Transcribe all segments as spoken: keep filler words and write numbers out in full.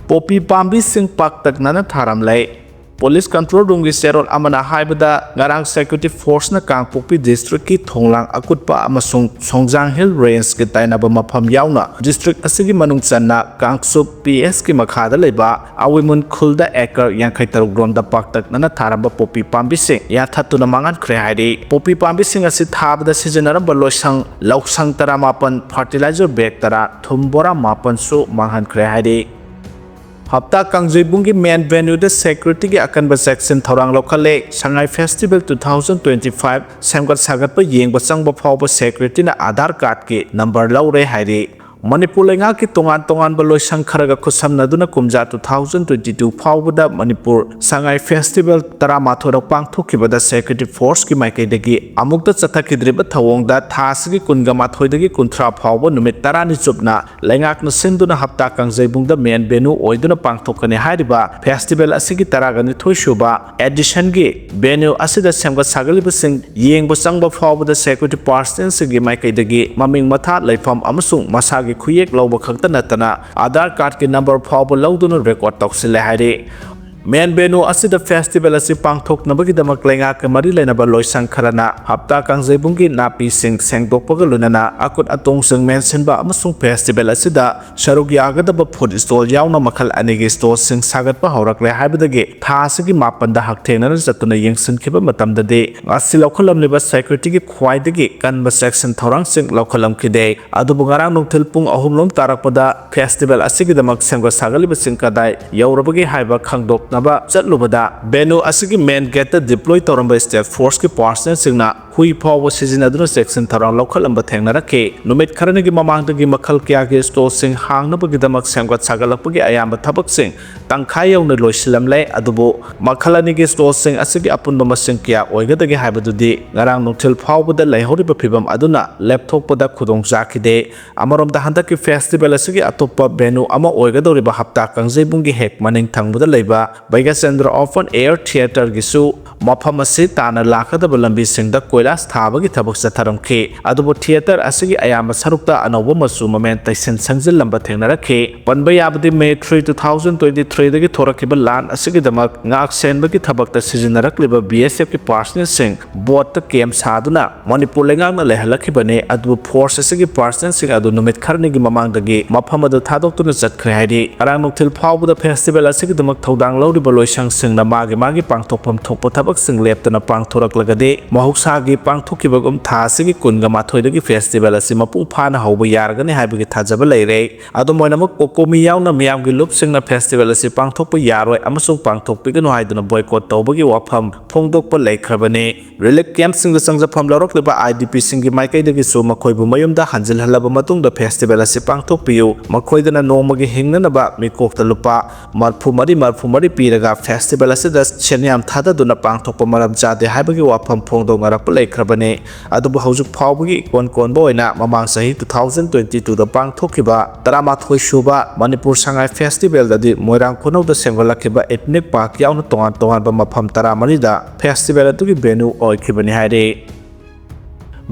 Poppy ꯄꯥꯝꯕꯤꯁꯤꯡ ꯄꯥꯛꯇꯛꯅꯅ ꯊꯥꯔꯝꯂꯦ꯫ Police control ꯔꯨꯝꯒꯤ ꯆꯦꯔꯣꯜ ꯑꯃꯅ ꯍꯥꯏꯕꯗ, ꯉꯔꯥꯡ ꯁꯦꯀ꯭ꯌꯨꯔꯤꯇꯤ ꯐꯣꯔꯁꯅ ꯀꯥꯡꯄꯣꯛꯄꯤ ꯗꯤꯁꯇ꯭ꯔꯤꯛꯀꯤ ꯊꯣꯡꯂꯥꯡ ꯑꯀꯨꯠꯄ ꯑꯃꯁꯨꯡ ꯁꯣꯡꯖꯥꯡ ꯍꯤꯜ ꯔꯦꯟꯖꯀꯤ ꯇꯥꯏꯅꯕ ꯃꯐꯝ ꯌꯥꯎꯅ ꯗꯤꯁꯇ꯭ꯔꯤꯛ ꯑꯁꯤꯒꯤ ꯃꯅꯨꯡ ꯆꯟꯅ ꯀꯥꯡꯆꯨꯞ ꯄꯤ ꯑꯦꯁꯀꯤ ꯃꯈꯥꯗ ꯂꯩꯕ ꯑꯋꯤꯃꯨꯟ ꯈꯨꯜꯗ ꯑꯦꯀꯔ ꯌꯥꯡꯈꯩ ꯇꯔꯨꯛ ꯔꯣꯝꯗ ꯄꯥꯛꯇꯛꯅꯅ ꯊꯥꯔꯝꯕ ꯄꯣꯄꯤ ꯄꯥꯝꯕꯤꯁꯤꯡ ꯌꯥꯟꯊꯠꯇꯨꯅ ꯃꯥꯡꯍꯟꯈ꯭ꯔꯦ ꯍꯥꯏꯔꯤ꯫ ꯄꯣꯄꯤ ꯄꯥꯝꯕꯤꯁꯤꯡ ꯑꯁꯤ ꯊꯥꯕꯗ ꯁꯤꯖꯤꯟꯅꯔꯝꯕ ꯂꯣꯏꯁꯪ, ꯂꯧꯁꯪ ꯇꯔꯥꯃꯥꯄꯟ, ꯐꯔꯇꯤꯂꯥꯏꯖꯔ ꯕꯦꯒ ꯇꯔꯥ, ꯊꯨꯝ ꯕꯣꯔꯥ ꯃꯥꯄꯟꯁꯨ ꯃꯥꯡꯍꯟꯈ꯭ꯔꯦ ꯍꯥꯏꯔꯤ꯫ ꯍꯞꯇꯥ ꯀꯥꯡꯖꯩꯕꯨꯡꯒꯤ ꯃꯦꯟ ꯚꯦꯅ꯭ꯌꯨꯗ ꯁꯦꯀ꯭ꯌꯨꯔꯤꯇꯤꯒꯤ ꯑꯀꯟꯕ ꯆꯦꯛꯁꯤꯟ ꯊꯧꯔꯥꯡ ꯂꯧꯈꯠꯂꯦ꯫ Sangai festival two thousand twenty five ꯁꯦꯝꯒꯠ ꯁꯥꯒꯠꯄ ꯌꯦꯡꯕ ꯆꯪꯕ ꯐꯥꯎꯕ ꯁꯦꯀ꯭ꯌꯨꯔꯤꯇꯤꯅ ꯑꯥꯙꯥꯔ ꯀꯥꯔꯗꯀꯤ ꯅꯝꯕꯔ ꯂꯧꯔꯦ ꯍꯥꯏꯔꯤ꯫ ꯃꯅꯤꯄꯨꯔ ꯂꯩꯉꯥꯛꯀꯤ ꯇꯣꯉꯥꯟ ꯇꯣꯉꯥꯟꯕ ꯂꯣꯏꯁꯪ ꯈꯔꯒ ꯈꯨꯠꯁꯝꯅꯗꯨꯅ ꯀꯨꯝꯖꯥ ꯇꯨ ꯊꯥꯎꯖꯟ ꯇ꯭ꯋꯦꯟꯇꯤ ꯇꯨ ꯐꯥꯎꯕꯗ ꯃꯅꯤꯄꯨꯔ ꯁꯉꯥꯏ ꯐꯦꯁꯇꯤꯚꯦꯜ ꯇꯔꯥꯃꯥꯊꯣꯏꯔꯛ ꯄꯥꯡꯊꯣꯛꯈꯤꯕꯗ ꯁꯦꯀ꯭ꯌꯨꯔꯤꯇꯤ ꯐꯣꯔꯁꯀꯤ ꯃꯥꯏꯀꯩꯗꯒꯤ ꯑꯃꯨꯛꯇ ꯆꯠꯊꯈꯤꯗ꯭ꯔꯤꯕ ꯊꯧꯑꯣꯡꯗ ꯊꯥ ꯑꯁꯤꯒꯤ ꯀꯨꯟꯒ ꯃꯥꯊꯣꯏꯗꯒꯤ ꯀꯨꯟꯊ꯭ꯔꯥ ꯐꯥꯎꯕ ꯅꯨꯃꯤꯠ ꯇꯔꯥꯅꯤ ꯆꯨꯞꯅ ꯂꯩꯉꯥꯛꯅ ꯁꯤꯟꯗꯨꯅ ꯍꯞꯇꯥ ꯀꯥꯡꯖꯩꯕꯨꯡꯗ ꯃꯦꯟ ꯚꯦꯅ꯭ꯌꯨ ꯑꯣꯏꯗꯨꯅ ꯄꯥꯡꯊꯣꯛꯀꯅꯤ ꯍꯥꯏꯔꯤꯕ ꯐꯦꯁꯇꯤꯚꯦꯜ ꯑꯁꯤꯒꯤ ꯇꯔꯥꯒ ꯅꯤꯊꯣꯏ ꯁꯨꯕ ꯑꯦꯗꯤꯁꯟꯒꯤ ꯚꯦꯅ꯭ꯌꯨ ꯑꯁꯤꯗ ꯁꯦꯝꯒꯠ ꯁꯥꯒꯠꯂꯤꯕꯁꯤꯡ ꯌꯦꯡꯕ ꯆꯪꯕ ꯐꯥꯎꯕꯗ ꯁꯦꯀ꯭ꯌꯨꯔꯤꯇꯤ ꯄꯥꯔꯁꯅꯦꯜꯁꯤꯡꯒꯤ ꯃꯥꯏꯀꯩꯗꯒꯤ ꯃꯃꯤꯡ ꯃꯊꯥ, ꯂꯩꯐꯝ ꯑꯃꯁꯨꯡ ꯃꯁꯥꯒꯤ ꯈꯨꯌꯦꯛ ꯂꯧꯕ ꯈꯛꯇ ꯅꯠꯇꯅ ꯑꯥꯙꯥꯔ ꯀꯥꯔꯗꯀꯤ ꯅꯝꯕꯔ ꯐꯥꯎꯕ ꯂꯧꯗꯨꯅ ꯔꯦꯀꯣꯔꯗ ꯇꯧꯁꯤꯜꯂꯦ ꯍꯥꯏꯔꯤ꯫ ꯃꯦꯟ ꯚꯦꯅ꯭ꯌꯨ ꯑꯁꯤꯗ ꯐꯦꯁꯇꯤꯚꯦꯜ ꯑꯁꯤ ꯄꯥꯡꯊꯣꯛꯅꯕꯒꯤꯗꯃꯛ ꯂꯩꯉꯥꯛꯀ ꯃꯔꯤ ꯂꯩꯅꯕ ꯂꯣꯏꯁꯪ ꯈꯔꯅ ꯍꯞꯇꯥ ꯀꯥꯡꯖꯩꯕꯨꯡꯒꯤ ꯅꯥꯄꯤꯁꯤꯡ ꯁꯦꯡꯗꯣꯛꯄꯒ ꯂꯣꯏꯅꯅ ꯑꯀꯨꯠ ꯑꯇꯣꯡꯁꯤꯡ ꯃꯦꯟꯁꯤꯟꯕ ꯑꯃꯁꯨꯡ ꯐꯦꯁꯇꯤꯚꯦꯜ ꯑꯁꯤꯗ ꯁꯔꯨꯛ ꯌꯥꯒꯗꯕ ꯐꯨꯗ ꯁ꯭ꯇꯣꯜ ꯌꯥꯎꯅ ꯃꯈꯜ ꯑꯅꯤꯒꯤ ꯁ꯭ꯇꯣꯜꯁꯤꯡ ꯁꯥꯒꯠꯄ ꯍꯧꯔꯛꯂꯦ ꯍꯥꯏꯕꯗꯒꯤ ꯊꯥ ꯑꯁꯤꯒꯤ ꯃꯥꯄꯟꯗ ꯍꯛꯊꯦꯡꯅꯅ ꯆꯠꯇꯨꯅ ꯌꯦꯡꯁꯤꯟꯈꯤꯕ ꯃꯇꯝꯗꯗꯤ ꯉꯁꯤ ꯂꯧꯈꯠꯂꯝꯂꯤꯕ ꯁꯦꯀ꯭ꯌꯨꯔꯤꯇꯤꯒꯤ ꯈ꯭ꯋꯥꯏꯗꯒꯤ ꯀꯟꯕ ꯆꯦꯛꯁꯤꯟ ꯊꯧꯔꯥꯡꯁꯤꯡ ꯂꯧꯈꯠꯂꯝꯈꯤꯗꯦ꯫ ꯑꯗꯨꯕꯨ ꯉꯔꯥꯡ ꯅꯨꯡꯊꯤꯜ ꯄꯨꯡ ꯑꯍꯨꯝ ꯂꯣꯝ ꯇꯥꯔꯛꯄꯗ ꯐꯦꯁꯇꯤꯚꯦꯜ ꯑꯁꯤꯒꯤꯗꯃꯛ ꯁꯦꯝꯒꯠ ꯁꯥꯒꯠꯂꯤꯕꯁꯤꯡ ꯀꯗꯥꯏ ꯌꯧꯔꯕꯒꯦ ꯍꯥꯏꯕ ꯈꯪꯗꯣꯛꯅꯕ ꯆꯠꯂꯨꯕꯗ ꯚꯦꯅ꯭ꯌꯨ ꯑꯁꯤꯒꯤ ꯃꯦꯟ ꯒꯦꯠꯇ ꯗꯤꯄ꯭ꯂꯣꯏ ꯇꯧꯔꯝꯕ ꯁ꯭ꯇꯦꯠ ꯐꯣꯔꯁꯀꯤ ꯄꯥꯔꯁꯅꯦꯜꯁꯤꯡꯅ ꯍꯨꯏ ꯐꯥꯎꯕ ꯁꯤꯖꯤꯟꯅꯗꯨꯅ ꯆꯦꯛꯁꯤꯟ ꯊꯧꯔꯥꯡ ꯂꯧꯈꯠꯂꯝꯕ ꯊꯦꯡꯅꯔꯛꯈꯤ꯫ ꯅꯨꯃꯤꯠ ꯈꯔꯅꯤꯒꯤ ꯃꯃꯥꯡꯗꯒꯤ ꯃꯈꯜ ꯀꯌꯥꯒꯤ ꯁ꯭ꯇꯣꯜꯁꯤꯡ ꯍꯥꯡꯅꯕꯒꯤꯗꯃꯛ ꯁꯦꯝꯒꯠ ꯁꯥꯒꯠꯂꯛꯄꯒꯤ ꯑꯌꯥꯝꯕ ꯊꯕꯛꯁꯤꯡ ꯇꯪꯈꯥꯏ ꯌꯧꯅ ꯂꯣꯏꯁꯤꯜꯂꯝꯂꯦ꯫ ꯑꯗꯨꯕꯨ ꯃꯈꯜ ꯑꯅꯤꯒꯤ ꯁ꯭ꯇꯣꯜꯁꯤꯡ ꯑꯁꯤꯒꯤ ꯑꯄꯨꯟꯕ ꯃꯁꯤꯡ ꯀꯌꯥ ꯑꯣꯏꯒꯗꯒꯦ ꯍꯥꯏꯕꯗꯨꯗꯤ ꯉꯔꯥꯡ ꯅꯨꯡꯊꯤꯜ ꯐꯥꯎꯕꯗ ꯂꯩꯍꯧꯔꯤꯕ ꯐꯤꯕꯝ ꯑꯗꯨꯅ ꯂꯦꯞꯊꯣꯛꯄꯗ ꯈꯨꯗꯣꯡ ꯆꯥꯈꯤꯗꯦ꯫ ꯑꯃꯔꯣꯝꯗ ꯍꯟꯗꯛꯀꯤ ꯐꯦꯁꯇꯤꯚꯦꯜ ꯑꯁꯤꯒꯤ ꯑꯇꯣꯞꯄ ꯚꯦꯅ꯭ꯌꯨ ꯑꯃ ꯑꯣꯏꯒꯗꯧꯔꯤꯕ ꯍꯞꯇꯥ ꯀꯥꯡꯖꯩꯕꯨꯡꯒꯤ ꯍꯦꯛ ꯃꯅꯤꯡ ꯊꯪꯕꯗ ꯂꯩꯕ ꯕꯩꯒꯆꯟꯗ꯭ꯔ ꯑꯣꯄꯟ ꯑꯦꯌꯔ ꯊꯤꯌꯦꯇꯔꯒꯤꯁꯨ ꯃꯐꯝ ꯑꯁꯤ ꯇꯥꯟꯅ ꯂꯥꯛꯀꯗꯕ ꯂꯝꯕꯤꯁꯤꯡꯗ ꯀꯣꯏꯂꯥ ꯒ꯭ꯂꯥꯁ ꯊꯥꯕꯒꯤ ꯊꯕꯛ ꯆꯠꯊꯔꯝꯈꯤ꯫ ꯑꯗꯨꯕꯨ ꯊꯤꯌꯦꯇꯔ ꯑꯁꯤꯒꯤ ꯑꯌꯥꯝꯕ ꯁꯔꯨꯛꯇ ꯑꯅꯧꯕ ꯃꯆꯨ ꯃꯃꯦꯟ ꯇꯩꯁꯤꯟ ꯁꯪꯖꯤꯜꯂꯝꯕ ꯊꯦꯡꯅꯔꯛꯈꯤ꯫ ꯄꯟꯕ ꯌꯥꯕꯗꯤ, May three, two thousand twenty ꯊ꯭ꯔꯤꯗꯒꯤ ꯊꯣꯔꯛꯈꯤꯕ ꯂꯥꯟ ꯑꯁꯤꯒꯤꯗꯃꯛ ꯉꯥꯛ ꯁꯦꯟꯕꯒꯤ ꯊꯕꯛꯇ ꯁꯤꯖꯤꯟꯅꯔꯛꯂꯤꯕ ꯕꯤ ꯑꯦꯁ ꯑꯦꯐꯀꯤ ꯄꯥꯔꯁꯅꯦꯜꯁꯤꯡ ꯕꯣꯠꯇ ꯀꯦꯝ ꯁꯥꯗꯨꯅ ꯃꯅꯤꯄꯨꯔ ꯂꯩꯉꯥꯛꯅ ꯂꯩꯍꯜꯂꯛꯈꯤꯕꯅꯤ꯫ ꯑꯗꯨꯕꯨ ꯐꯣꯔꯁ ꯑꯁꯤꯒꯤ ꯄꯥꯔꯁꯅꯦꯜꯁꯤꯡ ꯑꯗꯨ ꯅꯨꯃꯤꯠ ꯈꯔꯅꯤꯒꯤ ꯃꯃꯥꯡꯗꯒꯤ ꯃꯐꯝ ꯑꯗꯨ ꯊꯥꯗꯣꯛꯇꯨꯅ ꯆꯠꯈ꯭ꯔꯦ ꯍꯥꯏꯔꯤ꯫ ꯉꯔꯥꯡ ꯅꯨꯡꯊꯤꯜ ꯐꯥꯎꯕꯗ ꯐꯦꯁꯇꯤꯚꯦꯜ ꯑꯁꯤꯒꯤꯗꯃꯛ ꯊꯧꯗꯥꯡ ꯂꯧꯔꯤꯕ ꯂꯣꯏꯁꯪꯁꯤꯡꯅ ꯃꯥꯒꯤ ꯃꯥꯒꯤ ꯄꯥꯡꯊꯣꯛꯐꯝ ꯊꯣꯛꯄ ꯊꯕꯛꯁꯤꯡ ꯂꯦꯞꯇꯅ ꯄꯥꯡꯊꯣꯔꯛꯂꯒꯗꯤ, ꯃꯍꯧꯁꯥꯒꯤ ꯄꯥꯡꯊꯣꯛꯈꯤꯕꯒꯨꯝ ꯊꯥ ꯑꯁꯤꯒꯤ ꯀꯨꯟꯒ ꯃꯥꯊꯣꯏꯗꯒꯤ ꯐꯦꯁꯇꯤꯚꯦꯜ ꯑꯁꯤ ꯃꯄꯨꯡ ꯐꯥꯅ ꯍꯧꯕ ꯌꯥꯔꯒꯅꯤ ꯍꯥꯏꯕꯒꯤ ꯊꯥꯖꯕ ꯂꯩꯔꯦ꯫ ꯑꯗꯨꯝ ꯑꯣꯏꯅꯃꯛ, ꯀꯣꯀꯣꯃꯤ ꯌꯥꯎꯅ ꯃꯤꯌꯥꯝꯒꯤ ꯂꯨꯞꯁꯤꯡꯅ ꯐꯦꯁꯇꯤꯚꯦꯜ ꯑꯁꯤ ꯄꯥꯡꯊꯣꯛꯄ ꯌꯥꯔꯣꯏ ꯑꯃꯁꯨꯡ ꯄꯥꯡꯊꯣꯛꯄꯤꯒꯅꯨ ꯍꯥꯏꯗꯨꯅ ꯕꯣꯏꯀꯣꯠ ꯇꯧꯕꯒꯤ ꯋꯥꯐꯝ ꯐꯣꯡꯗꯣꯛꯄ ꯂꯩꯈ꯭ꯔꯕꯅꯤ꯫ ꯔꯤꯂꯤꯐ ꯀꯦꯝꯞꯁꯤꯡꯗ ꯆꯪꯖꯐꯝ ꯂꯧꯔꯛꯂꯤꯕ ꯑꯥꯏ ꯗꯤ ꯄꯤꯁꯤꯡꯒꯤ ꯃꯥꯏꯀꯩꯗꯒꯤꯁꯨ ꯃꯈꯣꯏꯕꯨ ꯃꯌꯨꯝꯗ ꯍꯟꯖꯤꯜꯍꯜꯂꯕ ꯃꯇꯨꯡꯗ ꯐꯦꯁꯇꯤꯚꯦꯜ ꯑꯁꯤ ꯄꯥꯡꯊꯣꯛꯄꯤꯌꯨ꯫ ꯃꯈꯣꯏꯗꯅ ꯅꯣꯡꯃꯒꯤ ꯍꯤꯡꯅꯅꯕ ꯃꯤꯀꯣꯛꯇ ꯂꯨꯄꯥ ꯃꯔꯐꯨ ꯃꯔꯤ, ꯃꯔꯐꯨ ꯃꯔꯤ ꯄꯤꯔꯒ ꯐꯦꯁꯇꯤꯚꯦꯜ ꯑꯁꯤꯗ ꯁꯦꯟ ꯌꯥꯝ ꯊꯥꯗꯗꯨꯅ ꯄꯥꯡꯊꯣꯛꯄ ꯃꯔꯝ ꯆꯥꯗꯦ ꯍꯥꯏꯕꯒꯤ ꯋꯥꯐꯝ ꯐꯣꯡꯗꯣꯛꯅꯔꯛꯄ ꯂꯩꯈ꯭ꯔꯕꯅꯤ꯫ ꯑꯗꯨꯕꯨ ꯍꯧꯖꯤꯛ ꯐꯥꯎꯕꯒꯤ ꯏꯀꯣꯟ ꯀꯣꯟꯕ ꯑꯣꯏꯅ ꯃꯃꯥꯡ ꯆꯍꯤ ꯇꯨ ꯊꯥꯎꯖꯟ ꯇ꯭ꯋꯦꯟꯇꯤ ꯇꯨꯗ ꯄꯥꯡꯊꯣꯛꯈꯤꯕ ꯇꯔꯥꯃꯥꯊꯣꯏ ꯁꯨꯕ ꯃꯅꯤꯄꯨꯔ ꯁꯉꯥꯏ ꯐꯦꯁꯇꯤꯚꯦꯜꯗꯗꯤ ꯃꯣꯏꯔꯥꯡ ꯈꯨꯅꯧꯗ ꯁꯦꯝꯒꯠꯂꯛꯈꯤꯕ ꯏꯊꯅꯤꯛ ꯄꯥꯔꯛ ꯌꯥꯎꯅ ꯇꯣꯉꯥꯟ ꯇꯣꯉꯥꯟꯕ ꯃꯐꯝ ꯇꯔꯥꯃꯔꯤꯗ ꯐꯦꯁꯇꯤꯚꯦꯜ ꯑꯗꯨꯒꯤ ꯚꯦꯅ꯭ꯌꯨ ꯑꯣꯏꯈꯤꯕꯅꯤ ꯍꯥꯏꯔꯤ꯫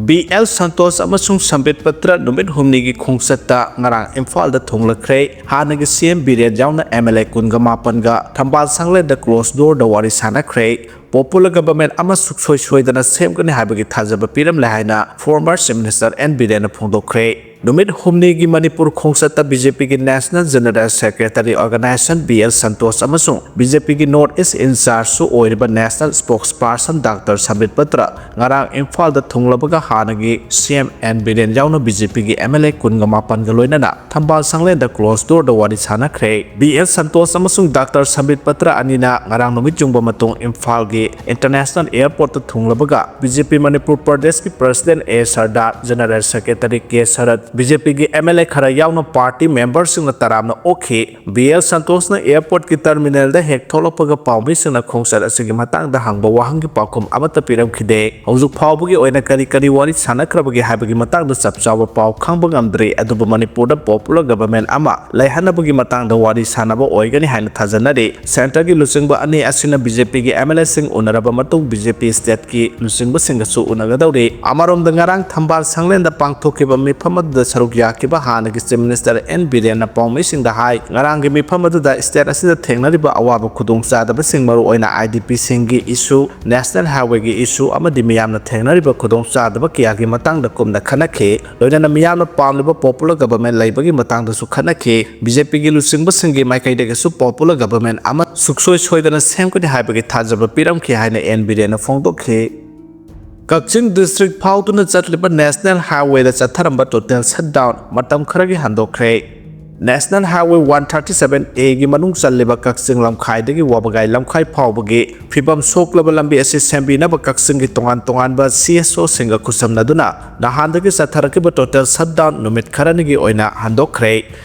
ꯕꯤ ꯑꯦꯜ ꯁꯟꯇꯣꯁ ꯑꯃꯁꯨꯡ ꯁꯝꯕꯤꯠ ꯄꯇ꯭ꯔ ꯅꯨꯃꯤꯠ ꯍꯨꯝꯅꯤꯒꯤ ꯈꯣꯡꯆꯠꯇ ꯉꯔꯥꯡ ꯏꯝꯐꯥꯜꯗ ꯊꯨꯡꯂꯈ꯭ꯔꯦ꯫ ꯍꯥꯟꯅꯒꯤ ꯁꯤ ꯑꯦꯝ ꯕꯤꯔꯦꯟ ꯌꯥꯎꯅ ꯑꯦꯝ ꯑꯦꯜ ꯑꯦ ꯀꯨꯟꯒ ꯃꯥꯄꯟꯒ ꯊꯝꯕꯥꯜ ꯁꯪꯂꯦꯟꯗ ꯀ꯭ꯂꯣꯖ ꯗꯣꯔꯗ ꯋꯥꯔꯤ ꯁꯥꯟꯅꯈ꯭ꯔꯦ꯫ ꯄꯣꯄꯨꯂꯔ ꯒꯚꯔꯟꯃꯦꯟꯠ ꯑꯃ ꯁꯨꯛꯁꯣꯏ ꯁꯣꯏꯗꯅ ꯁꯦꯝꯒꯅꯤ ꯍꯥꯏꯕꯒꯤ ꯊꯥꯖꯕ ꯄꯤꯔꯝꯂꯦ ꯍꯥꯏꯅ ꯐꯣꯔꯃꯔ ꯆꯤꯐ ꯃꯤꯅꯤꯁꯇꯔ ꯑꯦꯟ ꯕꯤꯔꯦꯟꯅ ꯐꯣꯡꯗꯣꯛꯈ꯭ꯔꯦ꯫ ꯅꯨꯃꯤꯠ ꯍꯨꯝꯅꯤꯒꯤ ꯃꯅꯤꯄꯨꯔ ꯈꯣꯡꯆꯠꯇ ꯕꯤ ꯖꯦ ꯄꯤꯒꯤ national general secretary organization B L Santosh ꯑꯃꯁꯨꯡ ꯕꯤ ꯖꯦ ꯄꯤꯒꯤ ꯅꯣꯔꯠ ꯏꯁ ꯏꯟꯆꯥꯔꯖꯁꯨ ꯑꯣꯏꯔꯤꯕ national spokesperson doctor Sambit Patra ꯉꯔꯥꯡ ꯏꯝꯐꯥꯜꯗ ꯊꯨꯡꯂꯕꯒ ꯍꯥꯟꯅꯒꯤ ꯁꯤ ꯑꯦꯝ ꯑꯦꯟ ꯕꯤꯔꯦꯟ ꯌꯥꯎꯅ ꯕꯤ ꯖꯦ ꯄꯤꯒꯤ ꯑꯦꯝ ꯑꯦꯜ ꯑꯦ ꯀꯨꯟꯒ ꯃꯥꯄꯟꯒ ꯂꯣꯏꯅꯅ ꯊꯝꯕꯥꯜ ꯁꯪꯂꯦꯟꯗ ꯀ꯭ꯂꯣꯖ ꯗꯣꯔꯗ ꯋꯥꯔꯤ ꯁꯥꯟꯅꯈ꯭ꯔꯦ꯫ ꯕꯤ ꯑꯦꯜ ꯁꯟꯇꯣꯁ ꯑꯃꯁꯨꯡ ꯗꯥꯛꯇꯔ ꯁꯝꯕꯤꯠ ꯄꯇ꯭ꯔ ꯑꯅꯤꯅ ꯉꯔꯥꯡ ꯅꯨꯃꯤꯠ ꯌꯨꯡꯕ ꯃꯇꯨꯡ ꯏꯝꯐꯥꯜꯒꯤ ꯏꯟꯇꯔꯅꯦꯁꯅꯦꯜ ꯑꯦꯌꯔꯄꯣꯔꯠꯇ ꯊꯨꯡꯂꯕꯒ ꯕꯤ ꯖꯦ ꯄꯤ ꯃꯅꯤꯄꯨꯔ ꯄ꯭ꯔꯗꯦꯁꯀꯤ ꯄ꯭ꯔꯁꯤꯗꯦꯟ ꯑꯦ ꯁꯔꯗꯥꯔ, ꯖꯦꯅꯔꯦꯜ ꯁꯦꯀ꯭ꯔꯦꯇꯔꯤ ꯀꯦ ꯁꯔꯠ, ꯕꯤ ꯖꯦ ꯄꯤꯒꯤ ꯑꯦꯝ ꯑꯦꯜ ꯑꯦ ꯈꯔ ꯌꯥꯎꯅ ꯄꯥꯔꯇꯤ ꯃꯦꯝꯕꯔꯁꯤꯡꯅ ꯇꯔꯥꯝꯅ ꯑꯣꯛꯈꯤ꯫ ꯕꯤ ꯑꯦꯜ ꯁꯟꯇꯣꯁꯅ ꯑꯦꯌꯔꯄꯣꯔꯠꯀꯤ ꯇꯔꯃꯤꯅꯦꯜꯗ ꯍꯦꯛ ꯊꯣꯛꯂꯛꯄꯒ ꯄꯥꯎꯃꯤꯁꯤꯡꯅ ꯈꯣꯡꯆꯠ ꯑꯁꯤꯒꯤ ꯃꯇꯥꯡꯗ ꯍꯪꯕ ꯋꯥꯍꯪꯒꯤ ꯄꯥꯎꯈꯨꯝ ꯑꯃꯠꯇ ꯄꯤꯔꯝꯈꯤꯗꯦ꯫ ꯍꯧꯖꯤꯛ ꯐꯥꯎꯕꯒꯤ ꯑꯣꯏꯅ ꯀꯔꯤ ꯀꯔꯤ ꯋꯥꯔꯤ ꯁꯥꯟꯅꯈ꯭ꯔꯕꯒꯦ ꯍꯥꯏꯕꯒꯤ ꯃꯇꯥꯡꯗ ꯆꯞ ꯆꯥꯕ ꯄꯥꯎ ꯈꯪꯕ ꯉꯝꯗ꯭ꯔꯤ, ꯑꯗꯨꯕꯨ ꯃꯅꯤꯄꯨꯔꯗ ꯄꯣꯄꯨꯂꯔ ꯒꯚꯔꯟꯃꯦꯟꯠ ꯑꯃ ꯂꯩꯍꯟꯅꯕꯒꯤ ꯃꯇꯥꯡꯗ ꯋꯥꯔꯤ ꯁꯥꯟꯅꯕ ꯑꯣꯏꯒꯅꯤ ꯍꯥꯏꯅ ꯊꯥꯖꯅꯔꯤ꯫ ꯁꯦꯟꯇꯔꯒꯤ ꯂꯨꯆꯤꯡꯕ ꯑꯅꯤ ꯑꯁꯤꯅ ꯕꯤ ꯖꯦ ꯄꯤꯒꯤ ꯑꯦꯝ ꯑꯦꯜ ꯑꯦꯁꯤꯡ ꯎꯅꯔꯕ ꯃꯇꯨꯡ ꯕꯤ ꯖꯦ ꯄꯤ ꯁ꯭ꯇꯦꯠꯀꯤ ꯂꯨꯆꯤꯡꯕꯁꯤꯡꯒꯁꯨ ꯎꯅꯒꯗꯧꯔꯤ꯫ ꯑꯃꯔꯣꯝꯗ ꯉꯔꯥꯡ ꯊꯝꯕꯥꯜ ꯁꯪꯂꯦꯟꯗ ꯄꯥꯡꯊꯣꯛꯈꯤꯕ ꯃꯤꯐꯝ ꯑꯗꯨꯗ ꯁꯔꯨꯛ ꯌꯥꯈꯤꯕ ꯍꯥꯟꯅꯒꯤ ꯆꯤꯐ ꯃꯤꯅꯤꯁꯇꯔ ꯑꯦꯟ ꯕꯤꯔꯦꯟꯅ ꯄꯥꯎꯃꯤꯁꯤꯡꯗ ꯍꯥꯏ, ꯉꯔꯥꯡꯒꯤ ꯃꯤꯐꯝ ꯑꯗꯨꯗ ꯁ꯭ꯇꯦꯠ ꯑꯁꯤꯗ ꯊꯦꯡꯅꯔꯤꯕ ꯑꯋꯥꯕ ꯈꯨꯗꯣꯡꯆꯥꯗꯕꯁꯤꯡ, ꯃꯔꯨꯑꯣꯏꯅ ꯑꯥꯏ ꯗꯤ ꯄꯤꯁꯤꯡꯒꯤ ꯏꯁꯨ, ꯅꯦꯁꯅꯦꯜ ꯍꯥꯏꯋꯦꯒꯤ ꯏꯁꯨ ꯑꯃꯗꯤ ꯃꯤꯌꯥꯝꯅ ꯊꯦꯡꯅꯔꯤꯕ ꯈꯨꯗꯣꯡꯆꯥꯗꯕ ꯀꯌꯥꯒꯤ ꯃꯇꯥꯡꯗ ꯀꯨꯞꯅ ꯈꯟꯅꯈꯤ꯫ ꯂꯣꯏꯅꯅ ꯃꯤꯌꯥꯝꯅ ꯄꯥꯝꯂꯤꯕ ꯄꯣꯄꯨꯂꯔ ꯒꯚꯔꯟꯃꯦꯟꯠ ꯂꯩꯕꯒꯤ ꯃꯇꯥꯡꯗꯁꯨ ꯈꯟꯅꯈꯤ꯫ ꯕꯤ ꯖꯦ ꯄꯤꯒꯤ ꯂꯨꯆꯤꯡꯕꯁꯤꯡꯒꯤ ꯃꯥꯏꯀꯩꯗꯒꯤꯁꯨ ꯄꯣꯄꯨꯂꯔ ꯒꯚꯔꯟꯃꯦꯟꯠ ꯑꯃ ꯁꯨꯡꯁꯣꯏ ꯁꯣꯏꯗꯅ ꯁꯦꯝꯒꯅꯤ ꯍꯥꯏꯕꯒꯤ ꯊꯥꯖꯕ ꯄꯤꯔꯝꯈꯤ ꯍꯥꯏꯅ ꯑꯦꯟ ꯕꯤꯔꯦꯟꯅ ꯐꯣꯡꯗꯣꯛꯈꯤ꯫ ꯀꯛꯆꯤꯡ ꯗꯤꯁꯇ꯭ꯔꯤꯛ ꯐꯥꯎꯗꯨꯅ ꯆꯠꯂꯤꯕ ꯅꯦꯁꯅꯦꯜ ꯍꯥꯏꯋꯦꯗ ꯆꯠꯊꯔꯝꯕ ꯇꯣꯇꯦꯜ ꯁꯠꯗꯥꯎꯟ ꯃꯇꯝ ꯈꯔꯒꯤ ꯍꯟꯗꯣꯛꯈ꯭ꯔꯦ꯫ National highway one thirty seven ꯑꯦꯒꯤ ꯃꯅꯨꯡ ꯆꯜꯂꯤꯕ ꯀꯛꯆꯤꯡ ꯂꯝꯈꯥꯏꯗꯒꯤ ꯋꯥꯕꯒꯥꯏ ꯂꯝꯈꯥꯏ ꯐꯥꯎꯕꯒꯤ ꯐꯤꯕꯝ ꯁꯣꯛꯂꯕ ꯂꯝꯕꯤ ꯑꯁꯤ ꯁꯦꯝꯕꯤꯅꯕ ꯀꯛꯆꯤꯡꯒꯤ ꯇꯣꯉꯥꯟ ꯇꯣꯉꯥꯟꯕ ꯁꯤ ꯑꯦꯁ ꯑꯣꯁꯤꯡꯒ ꯈꯨꯠꯁꯝꯅꯗꯨꯅ ꯅꯍꯥꯟꯗꯒꯤ ꯆꯠꯊꯔꯛꯈꯤꯕ ꯇꯣꯇꯦꯜ ꯁꯠꯗꯥꯎꯟ ꯅꯨꯃꯤꯠ ꯈꯔꯅꯤꯒꯤ ꯑꯣꯏꯅ ꯍꯟꯗꯣꯛꯈ꯭ꯔꯦ꯫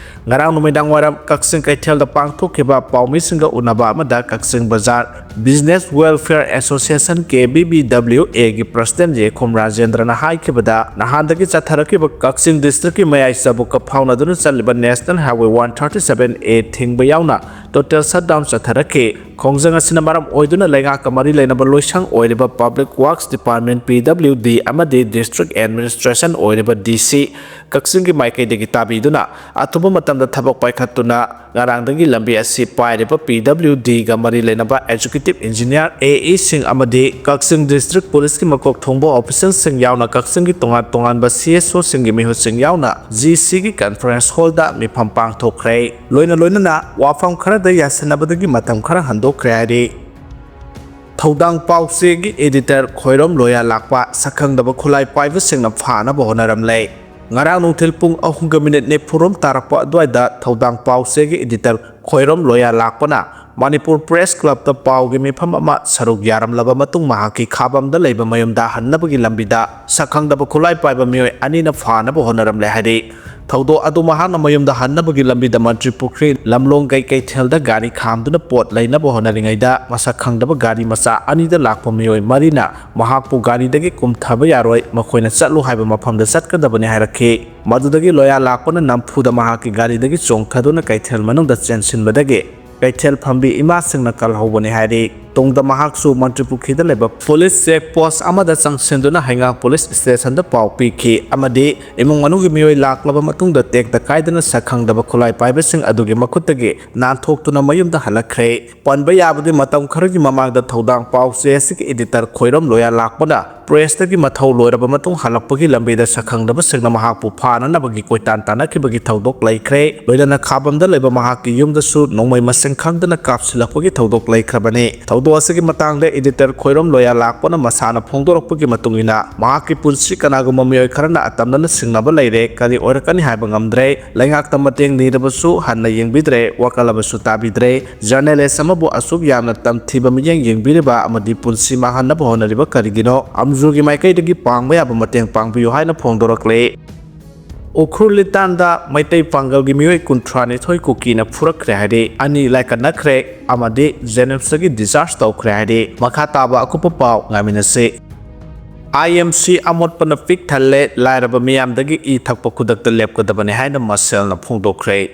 ꯉꯔꯥꯡ ꯅꯨꯃꯤꯗꯥꯡ ꯋꯥꯏꯔꯝ ꯀꯛꯆꯤꯡ ꯀꯩꯊꯦꯜꯗ ꯄꯥꯡꯊꯣꯛꯈꯤꯕ ꯄꯥꯎꯃꯤꯁꯤꯡꯒ ꯎꯅꯕ ꯑꯃꯗ ꯀꯛꯆꯤꯡ ꯕꯖꯥꯔ business welfare association, K B B W ꯑꯦꯒꯤ ꯄ꯭ꯔꯁꯤꯗꯦꯟ ꯌꯦꯈꯨꯝ ꯔꯥꯖꯦꯟꯗ꯭ꯔꯅ ꯍꯥꯏꯈꯤꯕꯗ, ꯅꯍꯥꯟꯗꯒꯤ ꯆꯠꯊꯔꯛꯈꯤꯕ ꯀꯛꯆꯤꯡ ꯗꯤꯁꯇ꯭ꯔꯤꯛꯀꯤ ꯃꯌꯥꯏ ꯆꯕꯨꯛꯀ ꯐꯥꯎꯅꯗꯨꯅ ꯆꯠꯂꯤꯕ national highway one thirty seven A ꯊꯤꯡꯕ ꯌꯥꯎꯅ ꯇꯣꯇꯦꯜ ꯁꯠꯗꯥꯎꯟ ꯆꯠꯊꯔꯛꯈꯤ꯫ ꯈꯣꯡꯖꯪ ꯑꯁꯤꯅ ꯃꯔꯝ ꯑꯣꯏꯗꯨꯅ ꯂꯩꯉꯥꯛꯀ ꯃꯔꯤ ꯂꯩꯅꯕ ꯂꯣꯏꯁꯪ ꯑꯣꯏꯔꯤꯕ ꯄꯕ꯭ꯂꯤꯛ ꯋꯥꯔꯛꯁ ꯗꯤꯄꯥꯔꯠꯃꯦꯟꯠ, ꯄꯤ ꯗꯕ꯭ꯂꯤꯎ ꯗꯤ, ꯑꯃꯗꯤ ꯗꯤꯁꯇ꯭ꯔꯤꯛ ꯑꯦꯗꯃꯤꯅꯤꯁꯇ꯭ꯔꯦꯁꯟ ꯑꯣꯏꯔꯤꯕ, ꯗꯤ ꯁꯤ, ꯀꯛꯆꯤꯡꯒꯤ ꯃꯥꯏꯀꯩꯗꯒꯤ ꯇꯥꯕꯤꯗꯨꯅ ꯑꯊꯨꯕ ꯃꯇꯝꯗ ꯊꯕꯛ ꯄꯥꯏꯈꯠꯇꯨꯅ ꯉꯔꯥꯡꯗꯒꯤ ꯂꯝꯕꯤ ꯑꯁꯤ ꯄꯥꯏꯔꯤꯕ ꯄꯤ ꯗꯕ꯭ꯂꯤꯎ ꯗꯤꯒ ꯃꯔꯤ ꯂꯩꯅꯕ ꯑꯦꯛꯖꯤꯀ꯭ꯌꯨꯇꯤꯚ ꯏꯟꯖꯤꯅꯤꯌꯥꯔ, ꯑꯦ ꯏꯁꯤꯡ ꯑꯃꯗꯤ ꯀꯛꯆꯤꯡ ꯗꯤꯁꯇ꯭ꯔꯤꯛ ꯄꯨꯂꯤꯁꯀꯤ ꯃꯀꯣꯛ ꯊꯣꯡꯕ ꯑꯣꯐꯤꯁꯔꯁꯤꯡ ꯌꯥꯎꯅ ꯀꯛꯆꯤꯡꯒꯤ ꯇꯣꯉꯥꯟ ꯇꯣꯉꯥꯟꯕ ꯁꯤ ꯑꯦꯁ ꯑꯣꯁꯤꯡꯒꯤ ꯃꯤꯍꯨꯠꯁꯤꯡ ꯌꯥꯎꯅ ꯖꯤ ꯁꯤꯒꯤ ꯀꯟꯐꯔꯦꯟꯁ ꯍꯣꯜꯗ ꯃꯤꯐꯝ ꯄꯥꯡꯊꯣꯛꯈ꯭ꯔꯦ꯫ ꯂꯣꯏꯅ ꯂꯣꯏꯅꯅ ꯋꯥꯐꯝ ꯈꯔꯗ ꯌꯥꯁꯤꯟꯅꯕꯗꯒꯤ ꯃꯇꯝ ꯈꯔ ꯍꯟꯗꯣꯛꯈ꯭ꯔꯦ ꯍꯥꯏꯔꯤ꯫ ꯊꯧꯗꯥꯡ ꯄꯥꯎꯆꯦꯒꯤ ꯏꯗꯤꯇꯔ ꯈꯣꯏꯔꯣꯝ ꯂꯣꯌꯥ ꯂꯥꯛꯄ ꯁꯛꯈꯪꯗꯕ ꯈꯨꯠꯂꯥꯏ ꯄꯥꯏꯕꯁꯤꯡꯅ ꯐꯥꯅꯕ ꯍꯣꯠꯅꯔꯝꯂꯦ꯫ ꯉꯔꯥꯡ ꯅꯨꯡꯊꯤꯜ ꯄꯨꯡ ꯑꯍꯨꯝꯒ ꯃꯤꯅꯤꯠ ꯅꯤꯐꯨꯔꯣꯝ ꯇꯥꯔꯛꯄ ꯑꯗꯨꯋꯥꯏꯗ ꯊꯧꯗꯥꯡ ꯄꯥꯎꯆꯦꯒꯤ ꯏꯗꯤꯇꯔ ꯈꯣꯏꯔꯣꯝ ꯂꯣꯌꯥ ꯂꯥꯛꯄꯅ ꯃꯅꯤꯄꯨꯔ ꯄ꯭ꯔꯦꯁ ꯀ꯭ꯂꯕꯇ ꯄꯥꯎꯒꯤ ꯃꯤꯐꯝ ꯑꯃ ꯁꯔꯨꯛ ꯌꯥꯔꯝꯂꯕ ꯃꯇꯨꯡ ꯃꯍꯥꯛꯀꯤ ꯈꯥꯕꯝꯗ ꯂꯩꯕ ꯃꯌꯨꯝꯗ ꯍꯟꯅꯕꯒꯤ ꯂꯝꯕꯤꯗ ꯁꯛꯈꯪꯗꯕ ꯈꯨꯠꯂꯥꯏ ꯄꯥꯏꯕ ꯃꯤꯑꯣꯏ ꯑꯅꯤꯅ ꯐꯥꯅꯕ ꯍꯣꯠꯅꯔꯝꯂꯦ ꯍꯥꯏꯔꯤ꯫ ꯊꯧꯗꯣꯛ ꯑꯗꯨ ꯃꯍꯥꯛꯅ ꯃꯌꯨꯝꯗ ꯍꯟꯅꯕꯒꯤ ꯂꯝꯕꯤꯗ ꯃꯟꯇ꯭ꯔꯤ ꯄꯨꯈ꯭ꯔꯤ ꯂꯝꯂꯣꯡꯒꯩ ꯀꯩꯊꯦꯜꯗ ꯒꯥꯔꯤ ꯈꯥꯝꯗꯨꯅ ꯄꯣꯠ ꯂꯩꯅꯕ ꯍꯣꯠꯅꯔꯤꯉꯩꯗ ꯃꯁꯛ ꯈꯪꯗꯕ ꯒꯥꯔꯤ ꯃꯆꯥ ꯑꯅꯤꯗ ꯂꯥꯛꯄ ꯃꯤꯑꯣꯏ ꯃꯔꯤꯅ ꯃꯍꯥꯛꯄꯨ ꯒꯥꯔꯤꯗꯒꯤ ꯀꯨꯝꯊꯕ ꯌꯥꯔꯣꯏ, ꯃꯈꯣꯏꯅ ꯆꯠꯂꯨ ꯍꯥꯏꯕ ꯃꯐꯝꯗ ꯆꯠꯀꯗꯕꯅꯤ ꯍꯥꯏꯔꯛꯈꯤ꯫ ꯃꯗꯨꯗꯒꯤ ꯂꯣꯌꯥ ꯂꯥꯛꯄꯅ ꯅꯝꯐꯨꯗ ꯃꯍꯥꯛꯀꯤ ꯒꯥꯔꯤꯗꯒꯤ ꯆꯣꯡꯊꯗꯨꯅ ꯀꯩꯊꯦꯜ ꯃꯅꯨꯡꯗ ꯆꯦꯟꯁꯤꯟꯕꯗꯒꯤ ꯀꯩꯊꯦꯜ ꯐꯝꯕꯤ ꯏꯃꯥꯁꯤꯡꯅ ꯀꯜꯍꯧꯕꯅꯤ ꯍꯥꯏꯔꯤ꯫ ꯇꯨꯡꯗ ꯃꯍꯥꯛꯁꯨ ꯃꯟꯇ꯭ꯔꯤꯄꯨꯈ꯭ꯔꯤꯗ ꯂꯩꯕ ꯄꯨꯂꯤꯁ ꯆꯦꯛ ꯄꯣꯁ ꯑꯃꯗ ꯆꯪꯁꯤꯟꯗꯨꯅ ꯍꯩꯉꯥꯡ ꯄꯨꯂꯤꯁ ꯁ꯭ꯇꯦꯁꯟꯗ ꯄꯥꯎ ꯄꯤꯈꯤ ꯑꯃꯗꯤ ꯏꯃꯨꯡ ꯃꯅꯨꯡꯒꯤ ꯃꯤꯑꯣꯏ ꯂꯥꯛꯂꯕ ꯃꯇꯨꯡꯗ ꯇꯦꯛꯇ ꯀꯥꯏꯗꯅ ꯁꯛ ꯈꯪꯗꯕ ꯈꯨꯠꯂꯥꯏ ꯄꯥꯏꯕꯁꯤꯡ ꯑꯗꯨꯒꯤ ꯃꯈꯨꯠꯇꯒꯤ ꯅꯥꯟꯊꯣꯛꯇꯨꯅ ꯃꯌꯨꯝꯗ ꯍꯜꯂꯛꯈ꯭ꯔꯦ꯫ ꯄꯟꯕ ꯌꯥꯕꯗꯤ, ꯃꯇꯝ ꯈꯔꯒꯤ ꯃꯃꯥꯡꯗ ꯊꯧꯗꯥꯡ ꯄꯥꯎ ꯆꯦ ꯑꯁꯤꯒꯤ ꯏꯗꯤꯇꯔ ꯈꯣꯏꯔꯝ ꯂꯣꯌꯥ ꯂꯥꯛꯄꯅ ꯄ꯭ꯔꯦꯁꯇꯒꯤ ꯃꯊꯧ ꯂꯣꯏꯔꯕ ꯃꯇꯨꯡ ꯍꯜꯂꯛꯄꯒꯤ ꯂꯝꯕꯤꯗ ꯁꯛꯈꯪꯗꯕꯁꯤꯡꯅ ꯃꯍꯥꯛꯄꯨ ꯐꯥꯅꯅꯕꯒꯤ ꯀꯣꯏꯇꯥꯟ ꯇꯥꯟꯅꯈꯤꯕꯒꯤ ꯊꯧꯗꯣꯛ ꯂꯩꯈ꯭ꯔꯦ꯫ ꯂꯣꯏꯅꯅ ꯈꯥꯕꯝꯗ ꯂꯩꯕ ꯃꯍꯥꯛꯀꯤ ꯌꯨꯝꯗꯁꯨ ꯅꯣꯡꯃꯩ ꯃꯁꯤꯡ ꯈꯪꯗꯅ ꯀꯥꯞꯁꯤꯜꯂꯛꯄꯒꯤ ꯊꯧꯗꯣꯛ ꯂꯩꯈ꯭ꯔꯕꯅꯤ꯫ ꯊꯧꯗꯣꯛ ꯑꯁꯤꯒꯤ ꯃꯇꯥꯡꯗ ꯏꯗꯤꯇꯔ ꯈꯣꯏꯔꯝ ꯂꯣꯌꯥ ꯂꯥꯛꯄꯅ ꯃꯁꯥꯅ ꯐꯣꯡꯗꯣꯔꯛꯄꯒꯤ ꯃꯇꯨꯡ ꯏꯟꯅ, ꯃꯍꯥꯛꯀꯤ ꯄꯨꯟꯁꯤ ꯀꯅꯥꯒꯨꯝꯕ ꯃꯤꯑꯣꯏ ꯈꯔꯅ ꯑꯇꯝꯅꯅ ꯁꯤꯡꯅꯕ ꯂꯩꯔꯦ, ꯀꯔꯤ ꯑꯣꯏꯔꯛꯀꯅꯤ ꯍꯥꯏꯕ ꯉꯝꯗ꯭ꯔꯦ꯫ ꯂꯩꯉꯥꯛꯇ ꯃꯇꯦꯡ ꯅꯤꯔꯕꯁꯨ ꯍꯟꯅ ꯌꯦꯡꯕꯤꯗ꯭ꯔꯦ, ꯋꯥꯀꯠꯂꯕꯁꯨ ꯇꯥꯕꯤꯗ꯭ꯔꯦ꯫ ꯖꯔꯅꯦꯂꯤꯁ ꯑꯃꯕꯨ ꯑꯁꯨꯛ ꯌꯥꯝꯅ ꯇꯝꯊꯤꯕ ꯃꯤꯠꯌꯦꯡ ꯌꯦꯡꯕꯤꯔꯤꯕ ꯑꯃꯗꯤ ꯄꯨꯟꯁꯤ ꯃꯥꯡꯍꯟꯅꯕ ꯍꯣꯠꯅꯔꯤꯕ ꯀꯔꯤꯒꯤꯅꯣ? ꯑꯝꯖꯨꯒꯤ ꯃꯥꯏꯀꯩꯗꯒꯤ ꯄꯥꯡꯕ ꯌꯥꯕ ꯃꯇꯦꯡ ꯄꯥꯡꯕꯤꯌꯨ ꯍꯥꯏꯅ ꯐꯣꯡꯗꯣꯔꯛꯂꯦ꯫ ꯎꯈ꯭ꯔꯨꯜ ꯂꯤꯇꯥꯟꯗ ꯃꯩꯇꯩ ꯄꯥꯡꯒꯜꯒꯤ ꯃꯤꯑꯣꯏ ꯀꯨꯟꯊ꯭ꯔꯥ ꯅꯤꯊꯣꯏ ꯀꯨꯀꯤꯅ ꯐꯨꯔꯛꯈ꯭ꯔꯦ ꯍꯥꯏꯔꯦ, ꯑꯅꯤ ꯂꯥꯏꯀꯠꯅꯈ꯭ꯔꯦ ꯑꯃꯗꯤ ꯖꯦꯅꯤꯝꯁꯇꯒꯤ ꯗꯤꯁꯆꯥꯔꯖ ꯇꯧꯈ꯭ꯔꯦ ꯍꯥꯏꯔꯦ꯫ ꯃꯈꯥ ꯇꯥꯕ ꯑꯀꯨꯞꯄ ꯄꯥꯎ ꯉꯥꯏꯃꯤꯟꯅꯁꯤ꯫ ꯑꯥꯏ ꯑꯦꯝ ꯁꯤ ꯑꯃꯣꯠꯄꯅ ꯄꯤꯛ ꯊꯜꯂꯦ, ꯂꯥꯏꯔꯕ ꯃꯤꯌꯥꯝꯗꯒꯤ ꯏ ꯊꯛꯄ ꯈꯨꯗꯛꯇ ꯂꯦꯞꯀꯗꯕꯅꯤ ꯍꯥꯏꯅ ꯃꯁꯦꯜꯅ ꯐꯣꯡꯗꯣꯛꯈ꯭ꯔꯦ꯫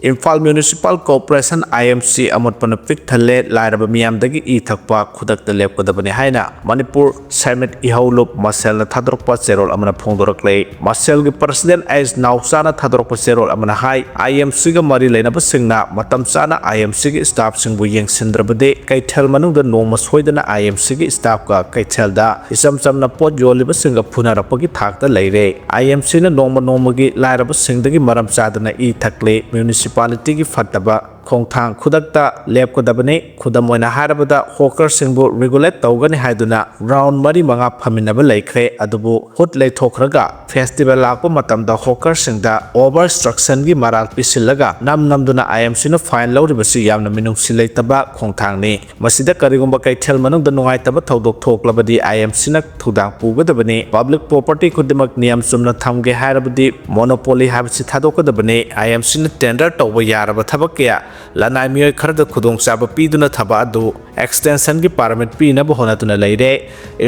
ꯏꯝꯐꯥꯜ ꯃ꯭ꯌꯨꯅꯤꯁꯤꯄꯥꯜ ꯀꯣꯔꯄꯣꯔꯦꯁꯟ, ꯑꯥꯏ ꯑꯦꯝ ꯁꯤ ꯑꯃꯣꯠꯄꯅ ꯄꯤꯛ ꯊꯜꯂꯦ, ꯂꯥꯏꯔꯕ ꯃꯤꯌꯥꯝꯗꯒꯤ ꯏ ꯊꯛꯄ ꯈꯨꯗꯛꯇ ꯂꯦꯞꯀꯗꯕꯅꯤ ꯍꯥꯏꯅ ꯃꯅꯤꯄꯨꯔ ꯁꯦꯟꯃꯤꯠ ꯏꯍꯧ ꯂꯨꯞ ꯃꯁꯦꯜꯅ ꯊꯥꯗꯣꯔꯛꯄ ꯆꯦꯔꯣꯜ ꯑꯃꯅ ꯐꯣꯡꯗꯣꯔꯛꯂꯦ꯫ ꯃꯁꯦꯜꯒꯤ ꯄ꯭ꯔꯁꯤꯗꯦꯟ ꯑꯩꯆ ꯅꯥꯎꯆꯥꯅ ꯊꯥꯗꯣꯔꯛꯄ ꯆꯦꯔꯣꯜ ꯑꯃꯅ ꯍꯥꯏ, ꯑꯥꯏ ꯑꯦꯝ ꯁꯤꯒ ꯃꯔꯤ ꯂꯩꯅꯕꯁꯤꯡꯅ ꯃꯇꯝ ꯆꯥꯅ ꯑꯥꯏ ꯑꯦꯝ ꯁꯤꯒꯤ ꯁ꯭ꯇꯥꯐꯁꯤꯡꯕꯨ ꯌꯦꯡꯁꯤꯟꯗ꯭ꯔꯕꯗꯤ ꯀꯩꯊꯦꯜ ꯃꯅꯨꯡꯗ ꯅꯣꯡꯃ ꯁꯣꯏꯗꯅ ꯑꯥꯏ ꯑꯦꯝ ꯁꯤꯒꯤ ꯁ꯭ꯇꯥꯐꯀ ꯀꯩꯊꯦꯜꯗ ꯏꯆꯝ ꯆꯝꯅ ꯄꯣꯠ ꯌꯣꯜꯂꯤꯕꯁꯤꯡꯒ ꯐꯨꯅꯔꯛꯄꯒꯤ ꯊꯥꯛꯇ ꯂꯩꯔꯦ꯫ ꯑꯥꯏ ꯑꯦꯝ ꯁꯤꯅ ꯅꯣꯡꯃ ꯅꯣꯡꯃꯒꯤ ꯂꯥꯏꯔꯕꯁꯤꯡꯗꯒꯤ ꯃꯔꯝ ꯆꯥꯗꯅ ꯏ ꯊꯛꯂꯦ꯫ ꯃ꯭ꯌꯨꯅꯤꯁꯤꯄꯥꯂꯤꯇꯤꯒꯤ ꯐꯠꯇꯕ ꯈꯣꯡꯊꯥꯡ ꯈꯨꯗꯛꯇ ꯂꯦꯞꯀꯗꯕꯅꯤ꯫ ꯈꯨꯗꯝ ꯑꯣꯏꯅ ꯍꯥꯏꯔꯕꯗ, ꯍꯣꯀꯔꯁꯤꯡꯕꯨ ꯔꯤꯒꯨꯂꯦꯠ ꯇꯧꯒꯅꯤ ꯍꯥꯏꯗꯨꯅ ꯔꯥꯎꯟ ꯃꯔꯤ ꯃꯉꯥ ꯐꯝꯃꯤꯟꯅꯕ ꯂꯩꯈ꯭ꯔꯦ, ꯑꯗꯨꯕꯨ ꯍꯨꯠ ꯂꯩꯊꯣꯛꯈ꯭ꯔꯒ ꯐꯦꯁꯇꯤꯚꯦꯜ ꯂꯥꯛꯄ ꯃꯇꯝꯗ ꯍꯣꯀꯔꯁꯤꯡꯗ ꯑꯣꯚꯔ ꯏꯟꯁꯇ꯭ꯔꯛꯁꯟꯒꯤ ꯃꯔꯥꯜ ꯄꯤꯁꯤꯜꯂꯒ ꯅꯝ ꯅꯝꯗꯨꯅ ꯑꯥꯏ ꯑꯦꯝ ꯁꯤꯅ ꯐꯥꯏꯟ ꯂꯧꯔꯤꯕꯁꯤ ꯌꯥꯝꯅ ꯃꯤꯅꯨꯡꯁꯤ ꯂꯩꯇꯕ ꯈꯣꯡꯊꯥꯡꯅꯤ꯫ ꯃꯁꯤꯗ ꯀꯔꯤꯒꯨꯝꯕ ꯀꯩꯊꯦꯜ ꯃꯅꯨꯡꯗ ꯅꯨꯡꯉꯥꯏꯇꯕ ꯊꯧꯗꯣꯛ ꯊꯣꯛꯂꯕꯗꯤ ꯑꯥꯏ ꯑꯦꯝ ꯁꯤꯅ ꯊꯧꯗꯥꯡ ꯄꯨꯒꯗꯕꯅꯤ꯫ ꯄꯕ꯭ꯂꯤꯛ ꯄ꯭ꯔꯣꯄꯔꯇꯤ ꯈꯨꯗꯤꯡꯃꯛ ꯅꯤꯌꯝ ꯆꯨꯝꯅ ꯊꯝꯒꯦ ꯍꯥꯏꯔꯕꯗꯤ ꯃꯣꯅꯣꯄꯣꯂꯤ ꯍꯥꯏꯕꯁꯤ ꯊꯥꯗꯣꯛꯀꯗꯕꯅꯤ꯫ ꯑꯥꯏ ꯑꯦꯝ ꯁꯤꯅ ꯇꯦꯟꯗꯔ ꯇꯧꯕ ꯌꯥꯔꯕ ꯊꯕꯛ ꯀꯌꯥ ꯂꯅꯥꯏ ꯃꯤꯑꯣꯏ ꯈꯔꯗ ꯈꯨꯗꯣꯡꯆꯥꯕ ꯄꯤꯗꯨꯅ ꯊꯕꯛ ꯑꯗꯨ ꯑꯦꯛꯁꯇꯦꯟꯁꯟꯒꯤ ꯄꯥꯔꯃꯤꯠ ꯄꯤꯅꯕ ꯍꯣꯠꯅꯗꯨꯅ ꯂꯩꯔꯦ꯫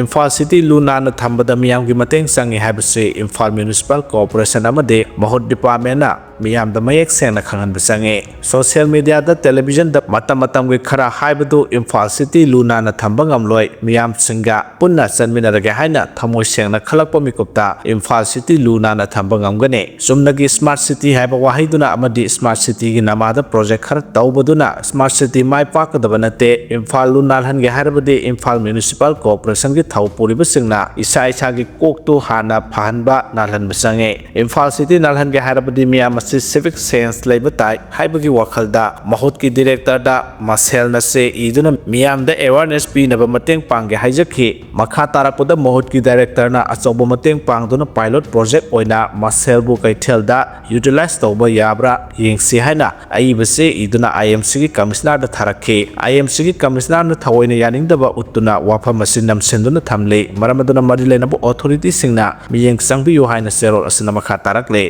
ꯏꯝꯐꯥꯜ ꯁꯤꯇꯤ ꯂꯨ ꯅꯥꯟꯅ ꯊꯝꯕꯗ ꯃꯤꯌꯥꯝꯒꯤ ꯃꯇꯦꯡ ꯆꯪꯏ ꯍꯥꯏꯕꯁꯤ ꯏꯝꯐꯥꯜ ꯃ꯭ꯌꯨꯅꯤꯁꯤꯄꯥꯜ ꯀꯣꯔꯄꯣꯔꯦꯁꯟ ꯑꯃꯗꯤ ꯃꯍꯨꯠ ꯗꯤꯄꯥꯔꯠꯃꯦꯟꯅ ꯃꯤꯌꯥꯝꯗ ꯃꯌꯦꯛ ꯁꯦꯡꯅ ꯈꯪꯍꯟꯕ ꯆꯪꯏ꯫ ꯁꯣꯁꯤꯌꯦꯜ ꯃꯤꯗꯤꯌꯥꯗ, ꯇꯦꯂꯤꯚꯤꯖꯟꯗ ꯃꯇꯝ ꯃꯇꯝꯒꯤ ꯈꯔ ꯍꯥꯏꯕꯗꯨ ꯏꯝꯐꯥꯜ ꯁꯤꯇꯤ ꯂꯨ ꯅꯥꯟꯅ ꯊꯝꯕ ꯉꯝꯂꯣꯏ, ꯃꯤꯌꯥꯝꯁꯤꯡꯒ ꯄꯨꯟꯅ ꯆꯠꯃꯤꯟꯅꯔꯒꯦ ꯍꯥꯏꯅ ꯊꯃꯣꯏ ꯁꯦꯡꯅ ꯈꯜꯂꯛꯄ ꯃꯤꯀꯨꯞꯇ ꯏꯝꯐꯥꯜ ꯁꯤꯇꯤ ꯂꯨ ꯅꯥꯟꯅ ꯊꯝꯕ ꯉꯝꯒꯅꯤ꯫ ꯆꯨꯝꯅꯒꯤ ꯁ꯭ꯃꯥꯔꯠ ꯁꯤꯇꯤ ꯍꯥꯏꯕ ꯋꯥꯍꯩꯗꯨꯅ ꯑꯃꯗꯤ ꯁ꯭ꯃꯥꯔꯠ ꯁꯤꯇꯤꯒꯤ ꯅꯃꯥꯗ ꯄ꯭ꯔꯣꯖꯦꯛ ꯈꯔ ꯇꯧꯕꯗꯨꯅ ꯁ꯭ꯃꯥꯔꯠ ꯁꯤꯇꯤ ꯃꯥꯏ ꯄꯥꯛꯀꯗꯕ ꯅꯠꯇꯦ꯫ ꯏꯝꯐꯥꯜ ꯂꯨ ꯅꯥꯜꯍꯟꯒꯦ ꯍꯥꯏꯔꯕꯗꯤ ꯏꯝꯐꯥꯜ ꯃ꯭ꯌꯨꯅꯤꯁꯤꯄꯥꯜ ꯀꯣꯔꯄꯣꯔꯦꯁꯟꯒꯤ ꯊꯧ ꯄꯨꯔꯤꯕꯁꯤꯡꯅ ꯏꯁꯥ ꯏꯁꯥꯒꯤ ꯀꯣꯛꯇꯨ ꯍꯥꯟꯅ ꯐꯍꯟꯕ, ꯅꯥꯜꯍꯟꯕ ꯆꯪꯉꯤ꯫ ꯏꯝꯐꯥꯜ ꯁꯤꯇꯤ ꯅꯥꯜꯍꯟꯒꯦ ꯍꯥꯏꯔꯕꯗꯤ ꯃꯤꯌꯥꯝ ꯑꯁꯤ ꯁꯤꯚꯤꯛ ꯁꯦꯟꯁ ꯂꯩꯕ ꯇꯥꯏ ꯍꯥꯏꯕꯒꯤ ꯋꯥꯈꯜꯗ ꯃꯍꯨꯠꯀꯤ ꯗꯤꯔꯦꯛꯇꯔꯗ ꯃꯁꯦꯜꯅ ꯆꯦ ꯏꯗꯨꯅ ꯃꯤꯌꯥꯝꯗ ꯑꯦꯋꯥꯔꯅꯦꯁ ꯄꯤꯅꯕ ꯃꯇꯦꯡ ꯄꯥꯡꯒꯦ ꯍꯥꯏꯖꯈꯤ꯫ ꯃꯈꯥ ꯇꯥꯔꯛꯄꯗ ꯃꯍꯨꯠꯀꯤ ꯗꯥꯏꯔꯦꯛꯇꯔꯅ ꯑꯆꯧꯕ ꯃꯇꯦꯡ ꯄꯥꯡꯗꯨꯅ ꯄꯥꯏꯂꯣꯠ ꯄ꯭ꯔꯣꯖꯦꯛ ꯑꯣꯏꯅ ꯃꯁꯦꯜꯕꯨ ꯀꯩꯊꯦꯜꯗ ꯌꯨꯇꯤꯂꯥꯏꯖ ꯇꯧꯕ ꯌꯥꯕ꯭ꯔꯥ ꯌꯦꯡꯁꯤ ꯍꯥꯏꯅ ꯑꯏꯕ ꯆꯦ ꯏꯗꯨꯅ ꯑꯥꯏ ꯑꯦꯝ ꯁꯤꯒꯤ ꯀꯃꯤꯁꯅꯔꯗ ꯊꯥꯔꯛꯈꯤ꯫ ꯑꯥꯏ ꯑꯦꯝ ꯁꯤꯒꯤ ꯀꯃꯤꯁꯅꯔꯅ ꯊꯑꯣꯏꯅ ꯌꯥꯅꯤꯡꯗꯕ ꯎꯠꯇꯨꯅ ꯋꯥꯐꯝ ꯑꯁꯤ ꯅꯝꯁꯤꯟꯗꯨꯅ ꯊꯝꯂꯤ꯫ ꯃꯔꯝ ꯑꯗꯨꯅ ꯃꯔꯤ ꯂꯩꯅꯕ ꯑꯣꯊꯣꯔꯤꯇꯤꯁꯤꯡꯅ ꯃꯤꯠꯌꯦꯡ ꯆꯪꯕꯤꯌꯨ ꯍꯥꯏꯅ ꯆꯦꯔꯣꯜ ꯑꯁꯤꯅ ꯃꯈꯥ ꯇꯥꯔꯛꯂꯤ꯫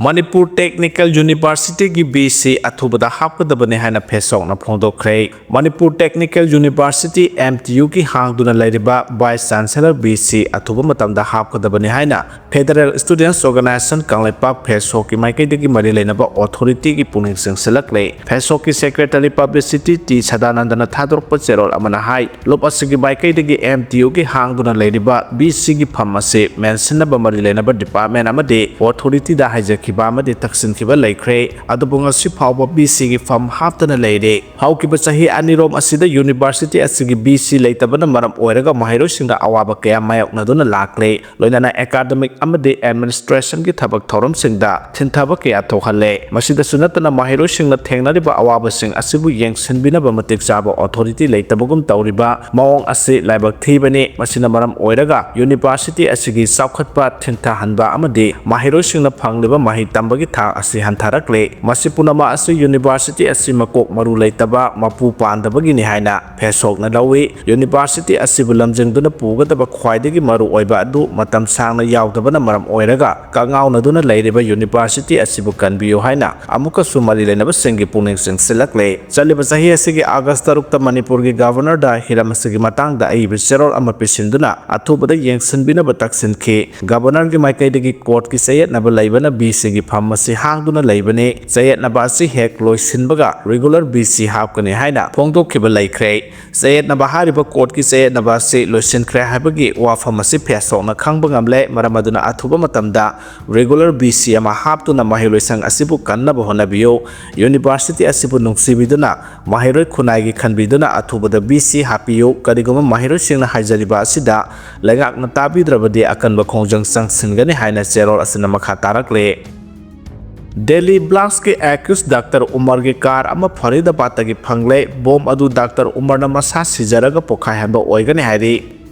ꯃꯅꯤꯄꯨꯔ ꯇꯦꯛꯅꯤꯀꯦꯜ ꯌꯨꯅꯤꯚꯔꯁꯤꯇꯤꯒꯤ ꯚꯤ ꯁꯤ ꯑꯊꯨꯕꯗ ꯍꯥꯞꯀꯗꯕꯅꯤ ꯍꯥꯏꯅ ꯐꯦꯁꯣꯛꯅ ꯐꯣꯡꯗꯣꯛꯈ꯭ꯔꯦ꯫ Manipur technical university, M T ꯌꯨꯒꯤ ꯍꯥꯡꯗꯨꯅ ꯂꯩꯔꯤꯕ ꯚꯥꯏꯁ ꯆꯥꯟꯁꯦꯂꯔ ꯚꯤ ꯁꯤ ꯑꯊꯨꯕ ꯃꯇꯝꯗ ꯍꯥꯞꯀꯗꯕꯅꯤ ꯍꯥꯏꯅ ꯐꯦꯗꯔꯦꯜ ꯏꯁꯇꯨꯗꯦꯟꯠꯁ ꯑꯣꯔꯒꯅꯥꯏꯖꯦꯁꯟ ꯀꯪꯂꯩꯄꯥꯛ, ꯐꯦꯁꯣꯛꯀꯤ ꯃꯥꯏꯀꯩꯗꯒꯤ ꯃꯔꯤ ꯂꯩꯅꯕ ꯑꯣꯊꯣꯔꯤꯇꯤꯒꯤ ꯄꯨꯛꯅꯤꯡ ꯆꯤꯡꯁꯤꯜꯂꯛꯂꯦ꯫ ꯐꯦꯁꯣꯛꯀꯤ ꯁꯦꯀ꯭ꯔꯦꯇꯔꯤ ꯄꯕ꯭ꯂꯤꯁꯤꯇꯤ ꯇꯤ ꯁꯗꯥꯅꯟꯗꯅ ꯊꯥꯗꯣꯔꯛꯄ ꯆꯦꯔꯣꯜ ꯑꯃꯅ ꯍꯥꯏ, ꯂꯨꯞ ꯑꯁꯤꯒꯤ ꯃꯥꯏꯀꯩꯗꯒꯤ ꯑꯦꯝ ꯇꯤ ꯌꯨꯒꯤ ꯍꯥꯡꯗꯨꯅ ꯂꯩꯔꯤꯕ ꯚꯤ ꯁꯤꯒꯤ ꯐꯝ ꯑꯁꯤ ꯃꯦꯟꯁꯤꯟꯅꯕ ꯃꯔꯤ ꯂꯩꯅꯕ ꯗꯤꯄꯥꯔꯠꯃꯦꯟ ꯑꯃꯗꯤ ꯑꯣꯊꯣꯔꯤꯇꯤꯗ ꯍꯥꯏꯖꯈꯤꯕ ꯑꯃꯗꯤ ꯇꯛꯁꯤꯟꯈꯤꯕ ꯂꯩꯈ꯭ꯔꯦ꯫ ꯑꯗꯨꯕꯨ ꯉꯁꯤ ꯐꯥꯎꯕ ꯚꯤ ꯁꯤꯒꯤ ꯐꯝ ꯍꯥꯞꯇꯅ ꯂꯩꯔꯦ꯫ ꯍꯧꯈꯤꯕ ꯆꯍꯤ ꯑꯅꯤꯔꯣꯝ ꯑꯁꯤꯗ ꯌꯨꯅꯤꯚꯔꯁꯤꯇꯤ ꯑꯁꯤꯒꯤ ꯚꯤ ꯁꯤ ꯂꯩꯇꯕꯅ ꯃꯔꯝ ꯑꯣꯏꯔꯒ ꯃꯍꯩꯔꯣꯏꯁꯤꯡꯗ ꯑꯋꯥꯕ ꯀꯌꯥ ꯃꯥꯌꯣꯛꯅꯗꯨꯅ ꯂꯥꯛꯂꯦ꯫ ꯂꯣꯏꯅꯅ ꯑꯦꯀꯥꯗꯃꯤꯛ ꯑꯃꯗꯤ ꯑꯦꯗꯃꯤꯅꯤꯁꯇ꯭ꯔꯦꯁꯟꯒꯤ ꯊꯕꯛ ꯊꯧꯔꯝꯁꯤꯡꯗ ꯊꯤꯟꯊꯕ ꯀꯌꯥ ꯊꯣꯛꯍꯜꯂꯦ꯫ ꯃꯁꯤꯗꯁꯨ ꯅꯠꯇꯅ ꯃꯍꯩꯔꯣꯏꯁꯤꯡꯅ ꯊꯦꯡꯅꯔꯤꯕ ꯑꯋꯥꯕꯁꯤꯡ ꯑꯁꯤꯕꯨ ꯌꯦꯡꯁꯤꯟꯕꯤꯅꯕ ꯃꯇꯤꯛ ꯆꯥꯕ ꯑꯣꯊꯣꯔꯤꯇꯤ ꯂꯩꯇꯕꯒꯨꯝ ꯇꯧꯔꯤꯕ ꯃꯑꯣꯡ ꯑꯁꯤ ꯂꯥꯏꯕꯛ ꯊꯤꯕꯅꯤ꯫ ꯃꯁꯤꯅ ꯃꯔꯝ ꯑꯣꯏꯔꯒ ꯌꯨꯅꯤꯚꯔꯁꯤꯇꯤ ꯑꯁꯤꯒꯤ ꯆꯥꯎꯈꯠꯄ ꯊꯤꯡꯊꯍꯟꯕ ꯑꯃꯗꯤ ꯃꯍꯩꯔꯣꯏꯁꯤꯡꯅ ꯐꯪꯂꯤꯕ ꯃꯍꯩ ꯇꯝꯕꯒꯤ ꯊꯥꯛ ꯑꯁꯤ ꯍꯟꯊꯔꯛꯂꯦ꯫ ꯃꯁꯤ ꯄꯨꯝꯅꯃꯛ ꯑꯁꯤ ꯌꯨꯅꯤꯚꯔꯁꯤꯇꯤ ꯑꯁꯤ ꯃꯀꯣꯛ ꯃꯔꯨ ꯂꯩꯇꯕ, ꯃꯄꯨ ꯄꯥꯟꯗꯕꯒꯤꯅꯤ ꯍꯥꯏꯅ ꯐꯦꯁꯣꯛꯅ ꯂꯧꯏ꯫ ꯌꯨꯅꯤꯚꯔꯁꯤꯇꯤ ꯑꯁꯤꯕꯨ ꯂꯝꯖꯤꯡꯗꯨꯅ ꯄꯨꯒꯗꯕ ꯈ꯭ꯋꯥꯏꯗꯒꯤ ꯃꯔꯨ ꯑꯣꯏꯕ ꯑꯗꯨ ꯃꯇꯝ ꯁꯥꯡꯅ ꯌꯥꯎꯗꯕꯅ ꯃꯔꯝ ꯑꯣꯏꯔꯒ ꯀꯉꯥꯎꯅꯗꯨꯅ ꯂꯩꯔꯤꯕ ꯌꯨꯅꯤꯚꯔꯁꯤꯇꯤ ꯑꯁꯤꯕꯨ ꯀꯟꯕꯤꯌꯨ ꯍꯥꯏꯅ ꯑꯃꯨꯛꯀꯁꯨ ꯃꯔꯤ ꯂꯩꯅꯕꯁꯤꯡꯒꯤ ꯄꯨꯛꯅꯤꯡ ꯆꯤꯡꯁꯤꯜꯂꯛꯂꯦ꯫ ꯆꯠꯂꯤꯕ ꯆꯍꯤ ꯑꯁꯤꯒꯤ ꯑꯥꯒꯁ ꯇꯔꯨꯛꯇ ꯃꯅꯤꯄꯨꯔꯒꯤ ꯒꯚꯔꯅꯔꯗ ꯍꯤꯔꯝ ꯑꯁꯤꯒꯤ ꯃꯇꯥꯡꯗ ꯑꯏꯕ ꯆꯦꯔꯣꯜ ꯑꯃ ꯄꯤꯁꯤꯟꯗꯨꯅ ꯑꯊꯨꯕꯗ ꯌꯦꯡꯁꯤꯟꯕꯤꯅꯕ ꯇꯛꯁꯤꯟꯈꯤ꯫ ꯒꯚꯔꯅꯔꯒꯤ ꯃꯥꯏꯀꯩꯗꯒꯤ ꯀꯣꯔꯠꯀꯤ ꯆꯌꯦꯠꯅꯕ ꯂꯩꯕꯅ ꯕꯤ ꯁꯤꯒꯤ ꯐꯝ ꯑꯁꯤ ꯍꯥꯡꯗꯨꯅ ꯂꯩꯕꯅꯤ꯫ ꯆꯌꯦꯠꯅꯕ ꯑꯁꯤ ꯍꯦꯛ ꯂꯣꯏꯁꯤꯟꯕꯒ ꯔꯤꯒꯨꯂꯔ ꯕꯤ ꯁꯤ ꯍꯥꯞꯀꯅꯤ ꯍꯥꯏꯅ ꯐꯣꯡꯗꯣꯛꯈꯤꯕ ꯂꯩꯈ꯭ꯔꯦ꯫ ꯆꯌꯦꯠꯅꯕ ꯍꯥꯏꯔꯤꯕ ꯀꯣꯔꯠꯀꯤ ꯆꯌꯦꯠꯅꯕ ꯑꯁꯤ ꯂꯣꯏꯁꯤꯟꯈ꯭ꯔꯦ ꯍꯥꯏꯕꯒꯤ ꯋꯥꯐꯝ ꯑꯁꯤ ꯐꯦꯁꯣꯛꯅ ꯈꯪꯕ ꯉꯝꯂꯦ꯫ ꯃꯔꯝ ꯑꯗꯨꯅ ꯑꯊꯨꯕ ꯃꯇꯝꯗ ꯔꯤꯒꯨꯂꯔ ꯕꯤ ꯁꯤ ꯑꯃ ꯍꯥꯞꯇꯨꯅ ꯃꯍꯩꯂꯣꯏꯁꯪ ꯑꯁꯤꯕꯨ ꯀꯟꯅꯕ ꯍꯣꯠꯅꯕꯤꯌꯨ꯫ ꯌꯨꯅꯤꯚꯔꯁꯤꯇꯤ ꯑꯁꯤꯕꯨ ꯅꯨꯡꯁꯤꯕꯤꯗꯨꯅ ꯃꯍꯩꯔꯣꯏ ꯈꯨꯟꯅꯥꯏꯒꯤ ꯈꯟꯕꯤꯗꯨꯅ ꯑꯊꯨꯕꯗ ꯕꯤ ꯁꯤ ꯍꯥꯞꯄꯤꯌꯨ꯫ ꯀꯔꯤꯒꯨꯝꯕ ꯃꯍꯩꯔꯣꯏꯁꯤꯡꯅ ꯍꯥꯏꯖꯔꯤꯕ ꯑꯁꯤꯗ ꯂꯩꯉꯥꯛꯅ ꯇꯥꯕꯤꯗ꯭ꯔꯕꯗꯤ ꯑꯀꯟꯕ ꯈꯣꯡꯖꯪ ꯆꯪꯁꯤꯟꯒꯅꯤ ꯍꯥꯏꯅ ꯆꯦꯔꯣꯜ ꯑꯁꯤꯅ ꯃꯈꯥ ꯇꯥꯔꯛꯂꯤ꯫ ꯗꯦꯜꯂꯤ ꯕ꯭ꯂꯥꯁꯀꯤ ꯑꯦꯀ꯭ꯌꯨꯁ ꯗꯥꯛꯇꯔ ꯎꯃꯔꯒꯤ ꯀꯥꯔ ꯑꯃ ꯐꯔꯤꯗꯥꯕꯥꯗꯇꯒꯤ ꯐꯪꯂꯦ꯫ ꯕꯣꯝ ꯑꯗꯨ ꯗꯥꯛꯇꯔ ꯎꯃꯔꯅ ꯃꯁꯥ ꯁꯤꯖꯔꯒ ꯄꯣꯈꯥꯏꯍꯟꯕ ꯑꯣꯏꯒꯅꯤ ꯍꯥꯏꯔꯤ꯫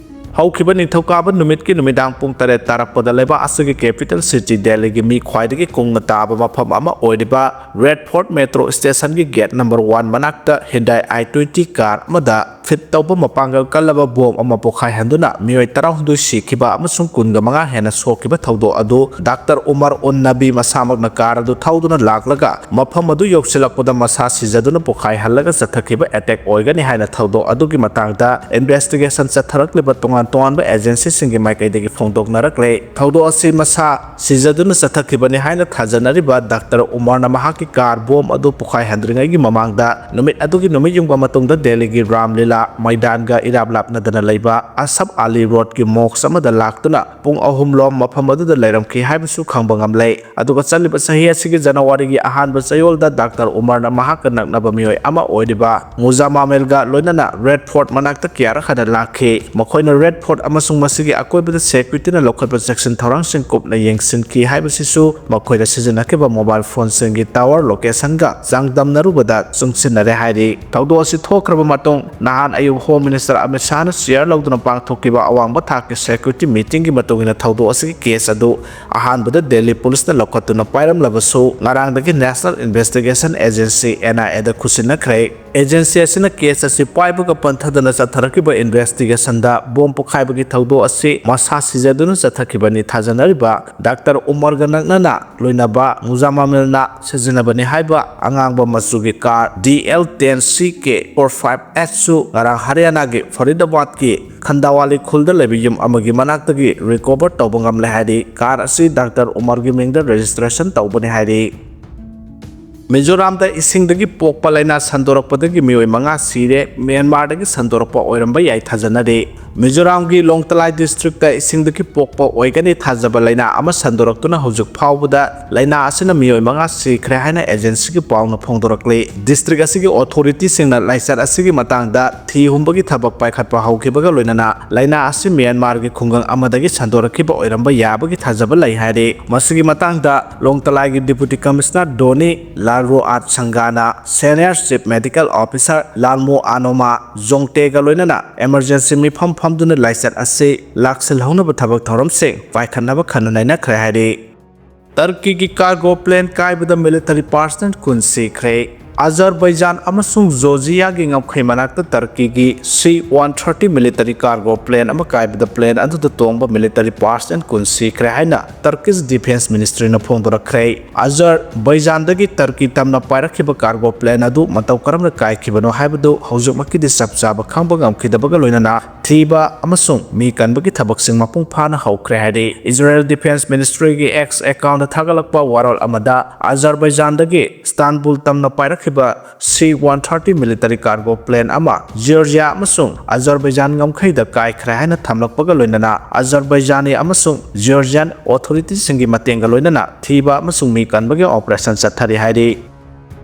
ꯍꯧꯈꯤꯕ ꯅꯤꯡꯊꯧꯀꯥꯕ ꯅꯨꯃꯤꯠꯀꯤ ꯅꯨꯃꯤꯗꯥꯡ ꯄꯨꯡ ꯇꯔꯦꯠ ꯇꯥꯔꯛꯄꯗ ꯂꯩꯕꯥꯛ ꯑꯁꯤꯒꯤ ꯀꯦꯄꯤꯇꯦꯜ ꯁꯤꯇꯤ ꯗꯦꯜꯂꯤꯒꯤ ꯃꯤ ꯈ꯭ꯋꯥꯏꯗꯒꯤ ꯀꯨꯡꯅ ꯇꯥꯕ ꯃꯐꯝ ꯑꯃ ꯑꯣꯏꯔꯤꯕ ꯔꯦꯗ ꯐꯣꯔꯠ ꯃꯦꯇ꯭ꯔꯣ ꯁ꯭ꯇꯦꯁꯟꯒꯤ ꯒꯦꯠ ꯅꯝꯕꯔ ꯋꯥꯟ ꯃꯅꯥꯛꯇ ꯍꯤꯟꯗꯥꯏ ꯑꯥꯏ ꯇ꯭ꯋꯦꯟꯇꯤ ꯀꯥꯔ ꯑꯃꯗ ꯐꯤꯠ ꯇꯧꯕ ꯃꯄꯥꯡꯒꯜ ꯀꯜꯂꯕ ꯕꯣꯝ ꯑꯃ ꯄꯣꯈꯥꯏꯍꯟꯗꯨꯅ ꯃꯤꯑꯣꯏ ꯇꯔꯥꯍꯨꯝꯗꯣꯏ ꯁꯤꯈꯤꯕ ꯑꯃꯁꯨꯡ ꯀꯨꯟꯒ ꯃꯉꯥ ꯍꯦꯟꯅ ꯁꯣꯛꯈꯤꯕ ꯊꯧꯗꯣꯛ ꯑꯗꯨ ꯗꯥꯛꯇꯔ ꯎꯃꯔ ꯎꯟ ꯅꯕꯤ ꯃꯁꯥꯃꯛꯅ ꯀꯥꯔ ꯑꯗꯨ ꯊꯧꯗꯨꯅ ꯂꯥꯛꯂꯒ ꯃꯐꯝ ꯑꯗꯨ ꯌꯧꯁꯤꯜꯂꯛꯄꯗ ꯃꯁꯥ ꯁꯤꯖꯗꯨꯅ ꯄꯣꯈꯥꯏꯍꯜꯂꯒ ꯆꯠꯊꯈꯤꯕ ꯑꯦꯇꯦꯛ ꯑꯣꯏꯒꯅꯤ ꯍꯥꯏꯅ ꯊꯧꯗꯣꯛ ꯑꯗꯨꯒꯤ ꯃꯇꯥꯡꯗ ꯏꯟꯚꯦꯁꯇꯤꯒꯦꯁꯟ ꯆꯠꯊꯔꯛꯂꯤꯕ ꯇꯣꯉꯥꯟ ꯇꯣꯉꯥꯟꯕ ꯑꯦꯖꯦꯟꯁꯤꯁꯤꯡꯒꯤ ꯃꯥꯏꯀꯩꯗꯒꯤ ꯐꯣꯡꯗꯣꯛꯅꯔꯛꯂꯦ꯫ ꯊꯧꯗꯣꯛ ꯑꯁꯤ ꯃꯁꯥ ꯁꯤꯖꯗꯨꯅ ꯆꯠꯊꯈꯤꯕꯅꯤ ꯍꯥꯏꯅ ꯊꯥꯖꯅꯔꯤꯕ ꯗꯥꯛꯇꯔ ꯎꯃꯔꯅ ꯃꯍꯥꯛꯀꯤ ꯀꯥꯔ ꯕꯣꯝ ꯑꯗꯨ ꯄꯣꯈꯥꯏꯍꯟꯗ꯭ꯔꯤꯉꯩꯒꯤ ꯃꯃꯥꯡꯗ ꯅꯨꯃꯤꯠ ꯑꯗꯨꯒꯤ ꯅꯨꯃꯤꯠ ꯌꯨꯡꯕ ꯃꯇꯨꯡꯗ ꯗꯦꯜꯂꯤꯒꯤ ꯔꯥꯝ ꯂꯤꯂꯥ ꯃꯩꯗꯥꯟꯒ ꯏꯔꯥꯞ ꯂꯥꯞꯅꯗꯅ ꯂꯩꯕ ꯑꯁꯐ ꯑꯂꯤ ꯔꯣꯗꯀꯤ ꯃꯣꯛꯁ ꯑꯃꯗ ꯂꯥꯛꯇꯨꯅ ꯄꯨꯡ ꯑꯍꯨꯝ ꯂꯣꯝ ꯃꯐꯝ ꯑꯗꯨꯗ ꯂꯩꯔꯝꯈꯤ ꯍꯥꯏꯕꯁꯨ ꯈꯪꯕ ꯉꯝꯂꯦ꯫ ꯑꯗꯨꯒ ꯆꯠꯂꯤꯕ ꯆꯍꯤ ꯑꯁꯤꯒꯤ ꯖꯅꯋꯥꯔꯤꯒꯤ ꯑꯍꯥꯟꯕ ꯆꯌꯣꯜꯗ ꯗꯥꯛꯇꯔ ꯎꯃꯔꯅ ꯃꯍꯥꯛꯀ ꯅꯛꯅꯕ ꯃꯤꯑꯣꯏ ꯑꯃ ꯑꯣꯏꯔꯤꯕ ꯃꯨꯖꯥꯃꯥꯃꯦꯜꯒ ꯂꯣꯏꯅꯅ ꯔꯦꯗ ꯐꯣꯔꯠ ꯃꯅꯥꯛꯇ ꯀꯌꯥꯔꯛ ꯍꯟꯅ ꯂꯥꯛꯈꯤ꯫ ꯃꯈꯣꯏꯅ ꯔꯦꯗ ꯐꯣꯔꯠ ꯑꯃꯁꯨꯡ ꯃꯁꯤꯒꯤ ꯑꯀꯣꯏꯕꯗ ꯁꯦꯀ꯭ꯌꯨꯔꯤꯇꯤꯅ ꯂꯧꯈꯠꯄ ꯆꯦꯛꯁꯤꯟ ꯊꯧꯔꯥꯡꯁꯤꯡ ꯀꯨꯞꯅ ꯌꯦꯡꯁꯤꯟꯈꯤ ꯍꯥꯏꯕꯁꯤꯁꯨ ꯃꯈꯣꯏꯗ ꯁꯤꯖꯤꯟꯅꯈꯤꯕ ꯃꯣꯕꯥꯏꯜ ꯐꯣꯟꯁꯤꯡꯒꯤ ꯇꯥꯋꯔ ꯂꯣꯀꯦꯁꯟꯒ ꯆꯥꯡꯗꯝꯅꯔꯨꯕꯗ ꯆꯨꯡꯁꯤꯟꯅꯔꯦ ꯍꯥꯏꯔꯤ꯫ ꯊꯧꯗꯣꯛ ꯑꯁꯤ ꯊꯣꯛꯈ꯭ꯔꯕ ꯃꯇꯨꯡ ꯅꯍꯥꯟ ꯑꯌꯨꯛ ꯍꯣꯝ ꯃꯤꯅꯤꯁꯇꯔ ꯑꯃꯤꯠ ꯁꯥꯍꯅ ꯆꯤꯌꯔ ꯂꯧꯗꯨꯅ ꯄꯥꯡꯊꯣꯛꯈꯤꯕ ꯑꯋꯥꯡꯕ ꯊꯥꯛꯀꯤ ꯁꯦꯀ꯭ꯌꯨꯔꯤꯇꯤ ꯃꯤꯇꯤꯡꯒꯤ ꯃꯇꯨꯡ ꯏꯟꯅ ꯊꯧꯗꯣꯛ ꯑꯁꯤꯒꯤ ꯀꯦꯁ ꯑꯗꯨ ꯑꯍꯥꯟꯕꯗ ꯗꯦꯜꯂꯤ ꯄꯨꯂꯤꯁꯅ ꯂꯧꯈꯠꯇꯨꯅ ꯄꯥꯏꯔꯝꯂꯕꯁꯨ ꯉꯔꯥꯡꯗꯒꯤ national investigation agency, N I ꯑꯦꯗ ꯈꯨꯠꯁꯤꯟꯅꯈ꯭ꯔꯦ꯫ ꯑꯦꯖꯦꯟꯁꯤ ꯑꯁꯤꯅ ꯀꯦꯁ ꯑꯁꯤ ꯄꯥꯏꯕꯒ ꯄꯟꯊꯗꯅ ꯆꯠꯊꯔꯛꯈꯤꯕ ꯏꯟꯚꯦꯁꯇꯤꯒꯦꯁꯟꯗ ꯕꯣꯝ ꯄꯣꯈꯥꯏꯕꯒꯤ ꯊꯧꯗꯣꯛ ꯑꯁꯤ ꯃꯁꯥ ꯁꯤꯖꯗꯨꯅ ꯆꯠꯊꯈꯤꯕꯅꯤ ꯊꯥꯖꯅꯔꯤꯕ ꯗꯥꯛꯇꯔ ꯎꯃꯔꯒ ꯅꯛꯅꯅ ꯂꯣꯏꯅꯕ ꯃꯨꯖꯥꯃꯥꯃꯤꯜꯅ ꯁꯤꯖꯤꯟꯅꯕꯅꯤ ꯍꯥꯏꯕ ꯑꯉꯥꯡꯕ ꯃꯆꯨꯒꯤ ꯀꯥꯔ ꯗꯤ ꯑꯦꯜ ꯇꯦꯟ ꯁꯤ ꯀꯦ ꯐꯣꯔ ꯐꯥꯏꯚ ꯑꯦꯆ ꯁꯨ ꯉꯔꯥꯡ ꯍꯔꯤꯌꯥꯅꯥꯒꯤ ꯐꯔꯤꯗꯥꯕꯥꯗꯀꯤ ꯈꯟꯗꯥꯋꯥꯂꯤ ꯈꯨꯜꯗ ꯂꯩꯕ ꯌꯨꯝ ꯑꯃꯒꯤ ꯃꯅꯥꯛꯇꯒꯤ ꯔꯤꯀꯣꯚꯔ ꯇꯧꯕ ꯉꯝꯂꯦ ꯍꯥꯏꯔꯤ꯫ ꯀꯥꯔ ꯑꯁꯤ ꯗꯥꯛꯇꯔ ꯎꯃꯔꯒꯤ ꯃꯤꯡꯗ ꯔꯦꯖꯤꯁꯇ꯭ꯔꯦꯁꯟ ꯇꯧꯕꯅꯤ ꯍꯥꯏꯔꯤ꯫ ꯃꯤꯖꯣꯔꯥꯝꯗ ꯏꯁꯤꯡꯗꯒꯤ ꯄꯣꯛꯄ ꯂꯥꯏꯅꯥ ꯁꯟꯗꯣꯔꯛꯄꯗꯒꯤ ꯃꯤꯑꯣꯏ ꯃꯉꯥ ꯁꯤꯔꯦ꯫ ꯃ꯭ꯌꯥꯟꯃꯥꯔꯗꯒꯤ ꯁꯟꯗꯣꯔꯛꯄ ꯑꯣꯏꯔꯝꯕ ꯌꯥꯏ ꯊꯥꯖꯅꯔꯤ꯫ ꯃꯤꯖꯣꯔꯥꯝꯒꯤ ꯂꯣꯡꯇꯂꯥꯏ ꯗꯤꯁꯇ꯭ꯔꯤꯛꯇ ꯏꯁꯤꯡꯗꯒꯤ ꯄꯣꯛꯄ ꯑꯣꯏꯒꯅꯤ ꯊꯥꯖꯕ ꯂꯥꯏꯅꯥ ꯑꯃ ꯁꯟꯗꯣꯔꯛꯇꯨꯅ ꯍꯧꯖꯤꯛ ꯐꯥꯎꯕꯗ ꯂꯥꯏꯅꯥ ꯑꯁꯤꯅ ꯃꯤꯑꯣꯏ ꯃꯉꯥ ꯁꯤꯈ꯭ꯔꯦ ꯍꯥꯏꯅ ꯑꯦꯖꯦꯟꯁꯤꯒꯤ ꯄꯥꯎꯅ ꯐꯣꯡꯗꯣꯔꯛꯂꯤ꯫ ꯗꯤꯁꯇ꯭ꯔꯤꯛ ꯑꯁꯤꯒꯤ ꯑꯣꯊꯣꯔꯤꯇꯤꯁꯤꯡꯅ ꯂꯥꯏꯆꯠ ꯑꯁꯤꯒꯤ ꯃꯇꯥꯡꯗ ꯊꯤ ꯍꯨꯝꯕꯒꯤ ꯊꯕꯛ ꯄꯥꯏꯈꯠꯄ ꯍꯧꯈꯤꯕꯒ ꯂꯣꯏꯅꯅ ꯂꯥꯏꯅꯥ ꯑꯁꯤ ꯃ꯭ꯌꯥꯟꯃꯥꯔꯒꯤ ꯈꯨꯡꯒꯪ ꯑꯃꯗꯒꯤ ꯁꯟꯗꯣꯔꯛꯈꯤꯕ ꯑꯣꯏꯔꯝꯕ ꯌꯥꯕꯒꯤ ꯊꯥꯖꯕ ꯂꯩ ꯍꯥꯏꯔꯤ꯫ ꯃꯁꯤꯒꯤ ꯃꯇꯥꯡꯗ ꯂꯣꯡꯇꯂꯥꯏꯒꯤ ꯗꯤꯄꯨꯇꯤ ꯀꯃꯤꯁꯅꯔ ꯗꯣꯅꯤ ꯂꯥꯜꯔꯣꯑꯥꯠ ꯁꯪꯒꯥꯅ senior chief medical officer Lalmo Anoma ꯖꯣꯡꯇꯦꯒ ꯂꯣꯏꯅꯅ ꯏꯃꯔꯖꯦꯟꯁꯤ ꯃꯤꯐꯝ ꯐꯝꯗꯨꯅ ꯂꯥꯏꯆꯠ ꯑꯁꯤ ꯂꯥꯛꯁꯤꯜꯍꯧꯅꯕ ꯊꯕꯛ ꯊꯧꯔꯝꯁꯤꯡ ꯄꯥꯏꯈꯠꯅꯕ ꯈꯟꯅ ꯅꯩꯅꯈ꯭ꯔꯦ ꯍꯥꯏꯔꯤ꯫ ꯇꯔꯀꯤꯒꯤ ꯀꯥꯔꯒꯣ ꯄ꯭ꯂꯦꯟ ꯀꯥꯏꯕꯗ ꯃꯤꯂꯤꯇꯔꯤ ꯄꯥꯔꯁꯅꯦꯜ ꯀꯨꯟ ꯁꯤꯈ꯭ꯔꯦ꯫ ꯑꯖꯔꯕꯩꯖꯥꯟ ꯑꯃꯁꯨꯡ ꯖꯣꯔꯖꯤꯌꯥꯒꯤ ꯉꯝꯈꯩ ꯃꯅꯥꯛꯇ ꯇꯔꯀꯤꯒꯤ C one thirty military cargo plane ꯑꯃ ꯀꯥꯏꯕꯗ ꯄ꯭ꯂꯦꯟ ꯑꯗꯨꯗ ꯇꯣꯡꯕ ꯃꯤꯂꯤꯇꯔꯤ ꯄꯥꯔꯁꯅꯦꯜ ꯀꯨꯟ ꯁꯤꯈ꯭ꯔꯦ ꯍꯥꯏꯅ ꯇꯔꯀꯤꯁ ꯗꯤꯐꯦꯟꯁ ꯃꯤꯅꯤꯁꯇ꯭ꯔꯤꯅ ꯐꯣꯡꯗꯣꯔꯛꯈ꯭ꯔꯦ꯫ ꯑꯖꯔꯕꯩꯖꯥꯟꯗꯒꯤ ꯇꯔꯀꯤ ꯇꯝꯅ ꯄꯥꯏꯔꯛꯈꯤꯕ ꯀꯥꯔꯒꯣ ꯄ꯭ꯂꯦꯟ ꯑꯗꯨ ꯃꯇꯧ ꯀꯔꯝꯅ ꯀꯥꯏꯈꯤꯕꯅꯣ ꯍꯥꯏꯕꯗꯨ ꯍꯧꯖꯤꯛꯃꯛꯀꯤꯗꯤ ꯆꯞ ꯆꯥꯕ ꯈꯪꯕ ꯉꯝꯈꯤꯗꯕꯒ ꯂꯣꯏꯅꯅ ꯊꯤꯕ ꯑꯃꯁꯨꯡ ꯃꯤ ꯀꯟꯕꯒꯤ ꯊꯕꯛꯁꯤꯡ ꯃꯄꯨꯡ ꯐꯥꯅ ꯍꯧꯈ꯭ꯔꯦ ꯍꯥꯏꯔꯤ꯫ ꯏꯖꯔꯦꯜ ꯗꯤꯐꯦꯟꯁ ꯃꯤꯅꯤꯁꯇ꯭ꯔꯤꯒꯤ X ꯑꯦꯀꯥꯎꯟꯗ ꯊꯥꯒꯠꯂꯛꯄ ꯋꯥꯔꯣꯜ ꯑꯃꯗ, ꯑꯖꯔꯕꯩꯖꯥꯟꯗꯒꯤ ꯏꯁꯇꯥꯟꯕꯨꯜ ꯇꯝꯅ ꯄꯥꯏꯔꯛꯈꯤꯕ C one thirty military cargo plane ꯑꯃ ꯖꯤꯑꯣꯔꯖꯤꯌꯥ ꯑꯃꯁꯨꯡ ꯑꯖꯔꯕꯩꯖꯥꯟ ꯉꯝꯈꯩꯗ ꯀꯥꯏꯈ꯭ꯔꯦ ꯍꯥꯏꯅ ꯊꯝꯂꯛꯄꯒ ꯂꯣꯏꯅꯅ, ꯑꯖꯔꯕꯩꯖꯥꯅꯤ ꯑꯃꯁꯨꯡ ꯖꯤꯑꯣꯔꯖꯤꯌꯥꯟ ꯑꯣꯊꯣꯔꯤꯇꯤꯁꯤꯡꯒꯤ ꯃꯇꯦꯡꯒ ꯂꯣꯏꯅꯅ ꯊꯤꯕ ꯑꯃꯁꯨꯡ ꯃꯤ ꯀꯟꯕꯒꯤ ꯑꯣꯄꯔꯦꯁꯟ ꯆꯠꯊꯔꯤ ꯍꯥꯏꯔꯤ꯫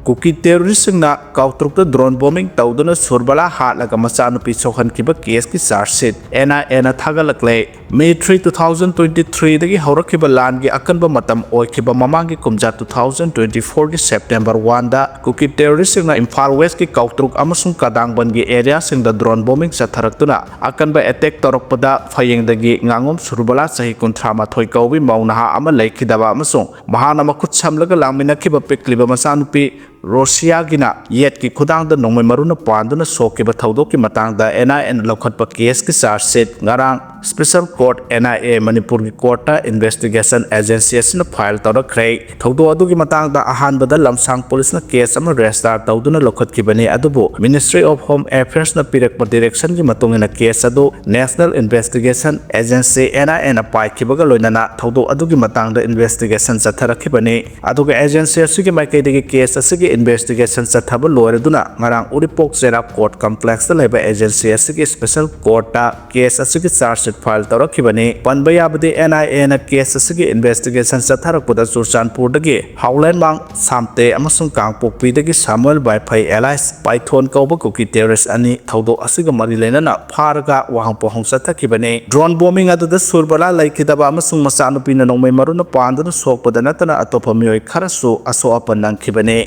ꯀꯨꯀꯤ ꯇꯦꯔꯣꯔꯤꯁ꯭ꯠꯁꯤꯡꯅ ꯀꯥꯎꯇ꯭ꯔꯨꯛꯇ ꯗ꯭ꯔꯣꯟ ꯕꯣꯝꯕꯤꯡ ꯇꯧꯗꯨꯅ ꯁꯨꯔꯕꯂꯥ ꯍꯥꯠꯂꯒ ꯃꯆꯥꯅꯨꯄꯤ ꯁꯣꯛꯍꯟꯈꯤꯕ ꯀꯦꯁꯀꯤ ꯆꯥꯔꯖ ꯁꯤꯠ ꯑꯦꯟ ꯑꯥꯏ ꯑꯦꯅ ꯊꯥꯒꯠꯂꯛꯂꯦ꯫ May three, two thousand twenty-threeꯗꯒꯤ ꯍꯧꯔꯛꯈꯤꯕ ꯂꯥꯟꯒꯤ ꯑꯀꯟꯕ ꯃꯇꯝ ꯑꯣꯏꯈꯤꯕ ꯃꯃꯥꯡꯒꯤ ꯀꯨꯝꯖꯥ two thousand twenty-fourꯒꯤ September oneꯗ ꯀꯨꯀꯤ ꯇꯦꯔꯣꯔꯤꯁ꯭ꯠꯁꯤꯡꯅ ꯏꯝꯐꯥꯜ ꯋꯦꯁ꯭ꯠꯀꯤ ꯀꯥꯎꯇ꯭ꯔꯨꯛ ꯑꯃꯁꯨꯡ ꯀꯗꯥꯡꯕꯟꯒꯤ ꯑꯦꯔꯤꯌꯥꯁꯤꯡꯗ ꯗ꯭ꯔꯣꯟ ꯕꯣꯝꯕꯤꯡ ꯆꯠꯊꯔꯛꯇꯨꯅ ꯑꯀꯟꯕ ꯑꯦꯇꯦꯛ ꯇꯧꯔꯛꯄꯗ ꯐꯌꯦꯡꯗꯒꯤ ꯉꯥꯉꯣꯝ ꯁꯨꯔꯕꯂꯥ ꯆꯍꯤ ꯀꯨꯟꯊ꯭ꯔꯥ ꯃꯥꯊꯣꯏ ꯀꯧꯕꯤ ꯃꯧ ꯅꯍꯥ ꯑꯃ ꯂꯩꯈꯤꯗꯕ ꯑꯃꯁꯨꯡ ꯃꯍꯥꯛꯅ ꯃꯈꯨꯠ ꯁꯝꯂꯒ ꯂꯥꯛꯃꯤꯟꯅꯈꯤꯕ ꯄꯤꯛꯂꯤꯕ ꯃꯆꯥꯅꯨꯄꯤ ꯔꯣꯁꯤꯌꯥꯒꯤꯅ ꯌꯦꯠꯀꯤ ꯈꯨꯗꯥꯡꯗ ꯅꯣꯡꯃꯩ ꯃꯔꯨꯅ ꯄꯥꯟꯗꯨꯅ ꯁꯣꯛꯈꯤꯕ ꯊꯧꯗꯣꯛꯀꯤ ꯃꯇꯥꯡꯗ ꯑꯦꯟ ꯑꯥꯏ ꯑꯦꯅ ꯂꯧꯈꯠꯄ ꯀꯦꯁꯀꯤ ꯆꯥꯔꯖ ꯁꯤꯠ ꯉꯔꯥꯡ special court, N I A, ꯃꯅꯤꯄꯨꯔꯒꯤ ꯀꯣꯔꯠꯇ ꯏꯟꯚꯦꯁꯇꯤꯒꯦꯁꯟ ꯑꯦꯖꯦꯟꯁꯤ ꯑꯁꯤꯅ ꯐꯥꯏꯜ ꯇꯧꯔꯛꯈ꯭ꯔꯦ꯫ ꯊꯧꯗꯣꯛ ꯑꯗꯨꯒꯤ ꯃꯇꯥꯡꯗ ꯑꯍꯥꯟꯕꯗ ꯂꯝꯁꯥꯡ ꯄꯨꯂꯤꯁꯅ ꯀꯦꯁ ꯑꯃ ꯔꯦꯖꯤꯁꯇꯥꯔ ꯇꯧꯗꯨꯅ ꯂꯧꯈꯠꯈꯤꯕꯅꯤ, ꯑꯗꯨꯕꯨ Ministry of Home Affairsꯅ ꯄꯤꯔꯛꯄ ꯗꯤꯔꯦꯛꯁꯟꯒꯤ ꯃꯇꯨꯡ ꯏꯟꯅ ꯀꯦꯁ ꯑꯗꯨ National Investigation Agency, ꯑꯦꯟ ꯑꯥꯏ ꯑꯦꯅ ꯄꯥꯏꯈꯤꯕꯒ ꯂꯣꯏꯅꯅ ꯊꯧꯗꯣꯛ ꯑꯗꯨꯒꯤ ꯃꯇꯥꯡꯗ ꯏꯟꯚꯦꯁꯇꯤꯒꯦꯁꯟ ꯆꯠꯊꯔꯛꯈꯤꯕꯅꯤ꯫ ꯑꯗꯨꯒ ꯑꯦꯖꯦꯟꯁꯤ ꯑꯁꯤꯒꯤ ꯃꯥꯏꯀꯩꯗꯒꯤ ꯀꯦꯁ ꯑꯁꯤꯒꯤ ꯏꯟꯚꯦꯁꯇꯤꯒꯦꯁꯟ ꯆꯠꯊꯕ ꯂꯣꯏꯔꯗꯨꯅ ꯉꯔꯥꯡ ꯎꯔꯤꯄꯣꯛ ꯆꯦꯔꯥꯞ ꯀꯣꯔꯠ ꯀꯝꯄ꯭ꯂꯦꯛꯁꯇ ꯂꯩꯕ ꯑꯦꯖꯦꯟꯁꯤ ꯑꯁꯤꯒꯤ ꯁ꯭ꯄꯦꯁꯦꯜ ꯀꯣꯔꯠꯇ ꯀꯦꯁ ꯑꯁꯤꯒꯤ ꯆꯥꯔꯖ ꯁꯤꯠ ꯐꯥꯏꯜ ꯇꯧꯔꯛꯈꯤꯕꯅꯤ꯫ ꯄꯟꯕ ꯌꯥꯕꯗꯤ, ꯑꯦꯟ ꯑꯥꯏ ꯑꯦꯅ ꯀꯦꯁ ꯑꯁꯤꯒꯤ ꯏꯟꯚꯦꯁꯇꯤꯒꯦꯁꯟ ꯆꯠꯊꯔꯛꯄꯗ ꯆꯨꯔꯆꯥꯟꯄꯨꯔꯗꯒꯤ ꯍꯥꯎꯂꯦꯟꯃꯥꯡ ꯁꯥꯝꯇꯦ ꯑꯃꯁꯨꯡ ꯀꯥꯡꯄꯣꯛꯄꯤꯗꯒꯤ ꯁꯥꯃꯨꯑꯦꯜ ꯕꯥꯏꯐꯩ alias ꯄꯥꯏꯊꯣꯟ ꯀꯧꯕ ꯀꯨꯀꯤ ꯇꯦꯔꯣꯔꯤꯁ꯭ꯠ ꯑꯅꯤ ꯊꯧꯗꯣꯛ ꯑꯁꯤꯒ ꯃꯔꯤ ꯂꯩꯅꯅ ꯐꯥꯔꯒ ꯋꯥꯍꯪ ꯄꯥꯎꯍꯪ ꯆꯠꯊꯈꯤꯕꯅꯤ꯫ ꯗ꯭ꯔꯣꯟ ꯕꯣꯝꯕꯤꯡ ꯑꯗꯨꯗ ꯁꯨꯔꯕꯂꯥ ꯂꯩꯈꯤꯗꯕ ꯑꯃꯁꯨꯡ ꯃꯆꯥꯅꯨꯄꯤꯅ ꯅꯣꯡꯃꯩ ꯃꯔꯨꯅ ꯄꯥꯟꯗꯨꯅ ꯁꯣꯛꯄꯗ ꯅꯠꯇꯅ ꯑꯇꯣꯞꯄ ꯃꯤꯑꯣꯏ ꯈꯔꯁꯨ ꯑꯁꯣꯛ ꯑꯄꯟ ꯅꯪꯈꯤꯕꯅꯤ꯫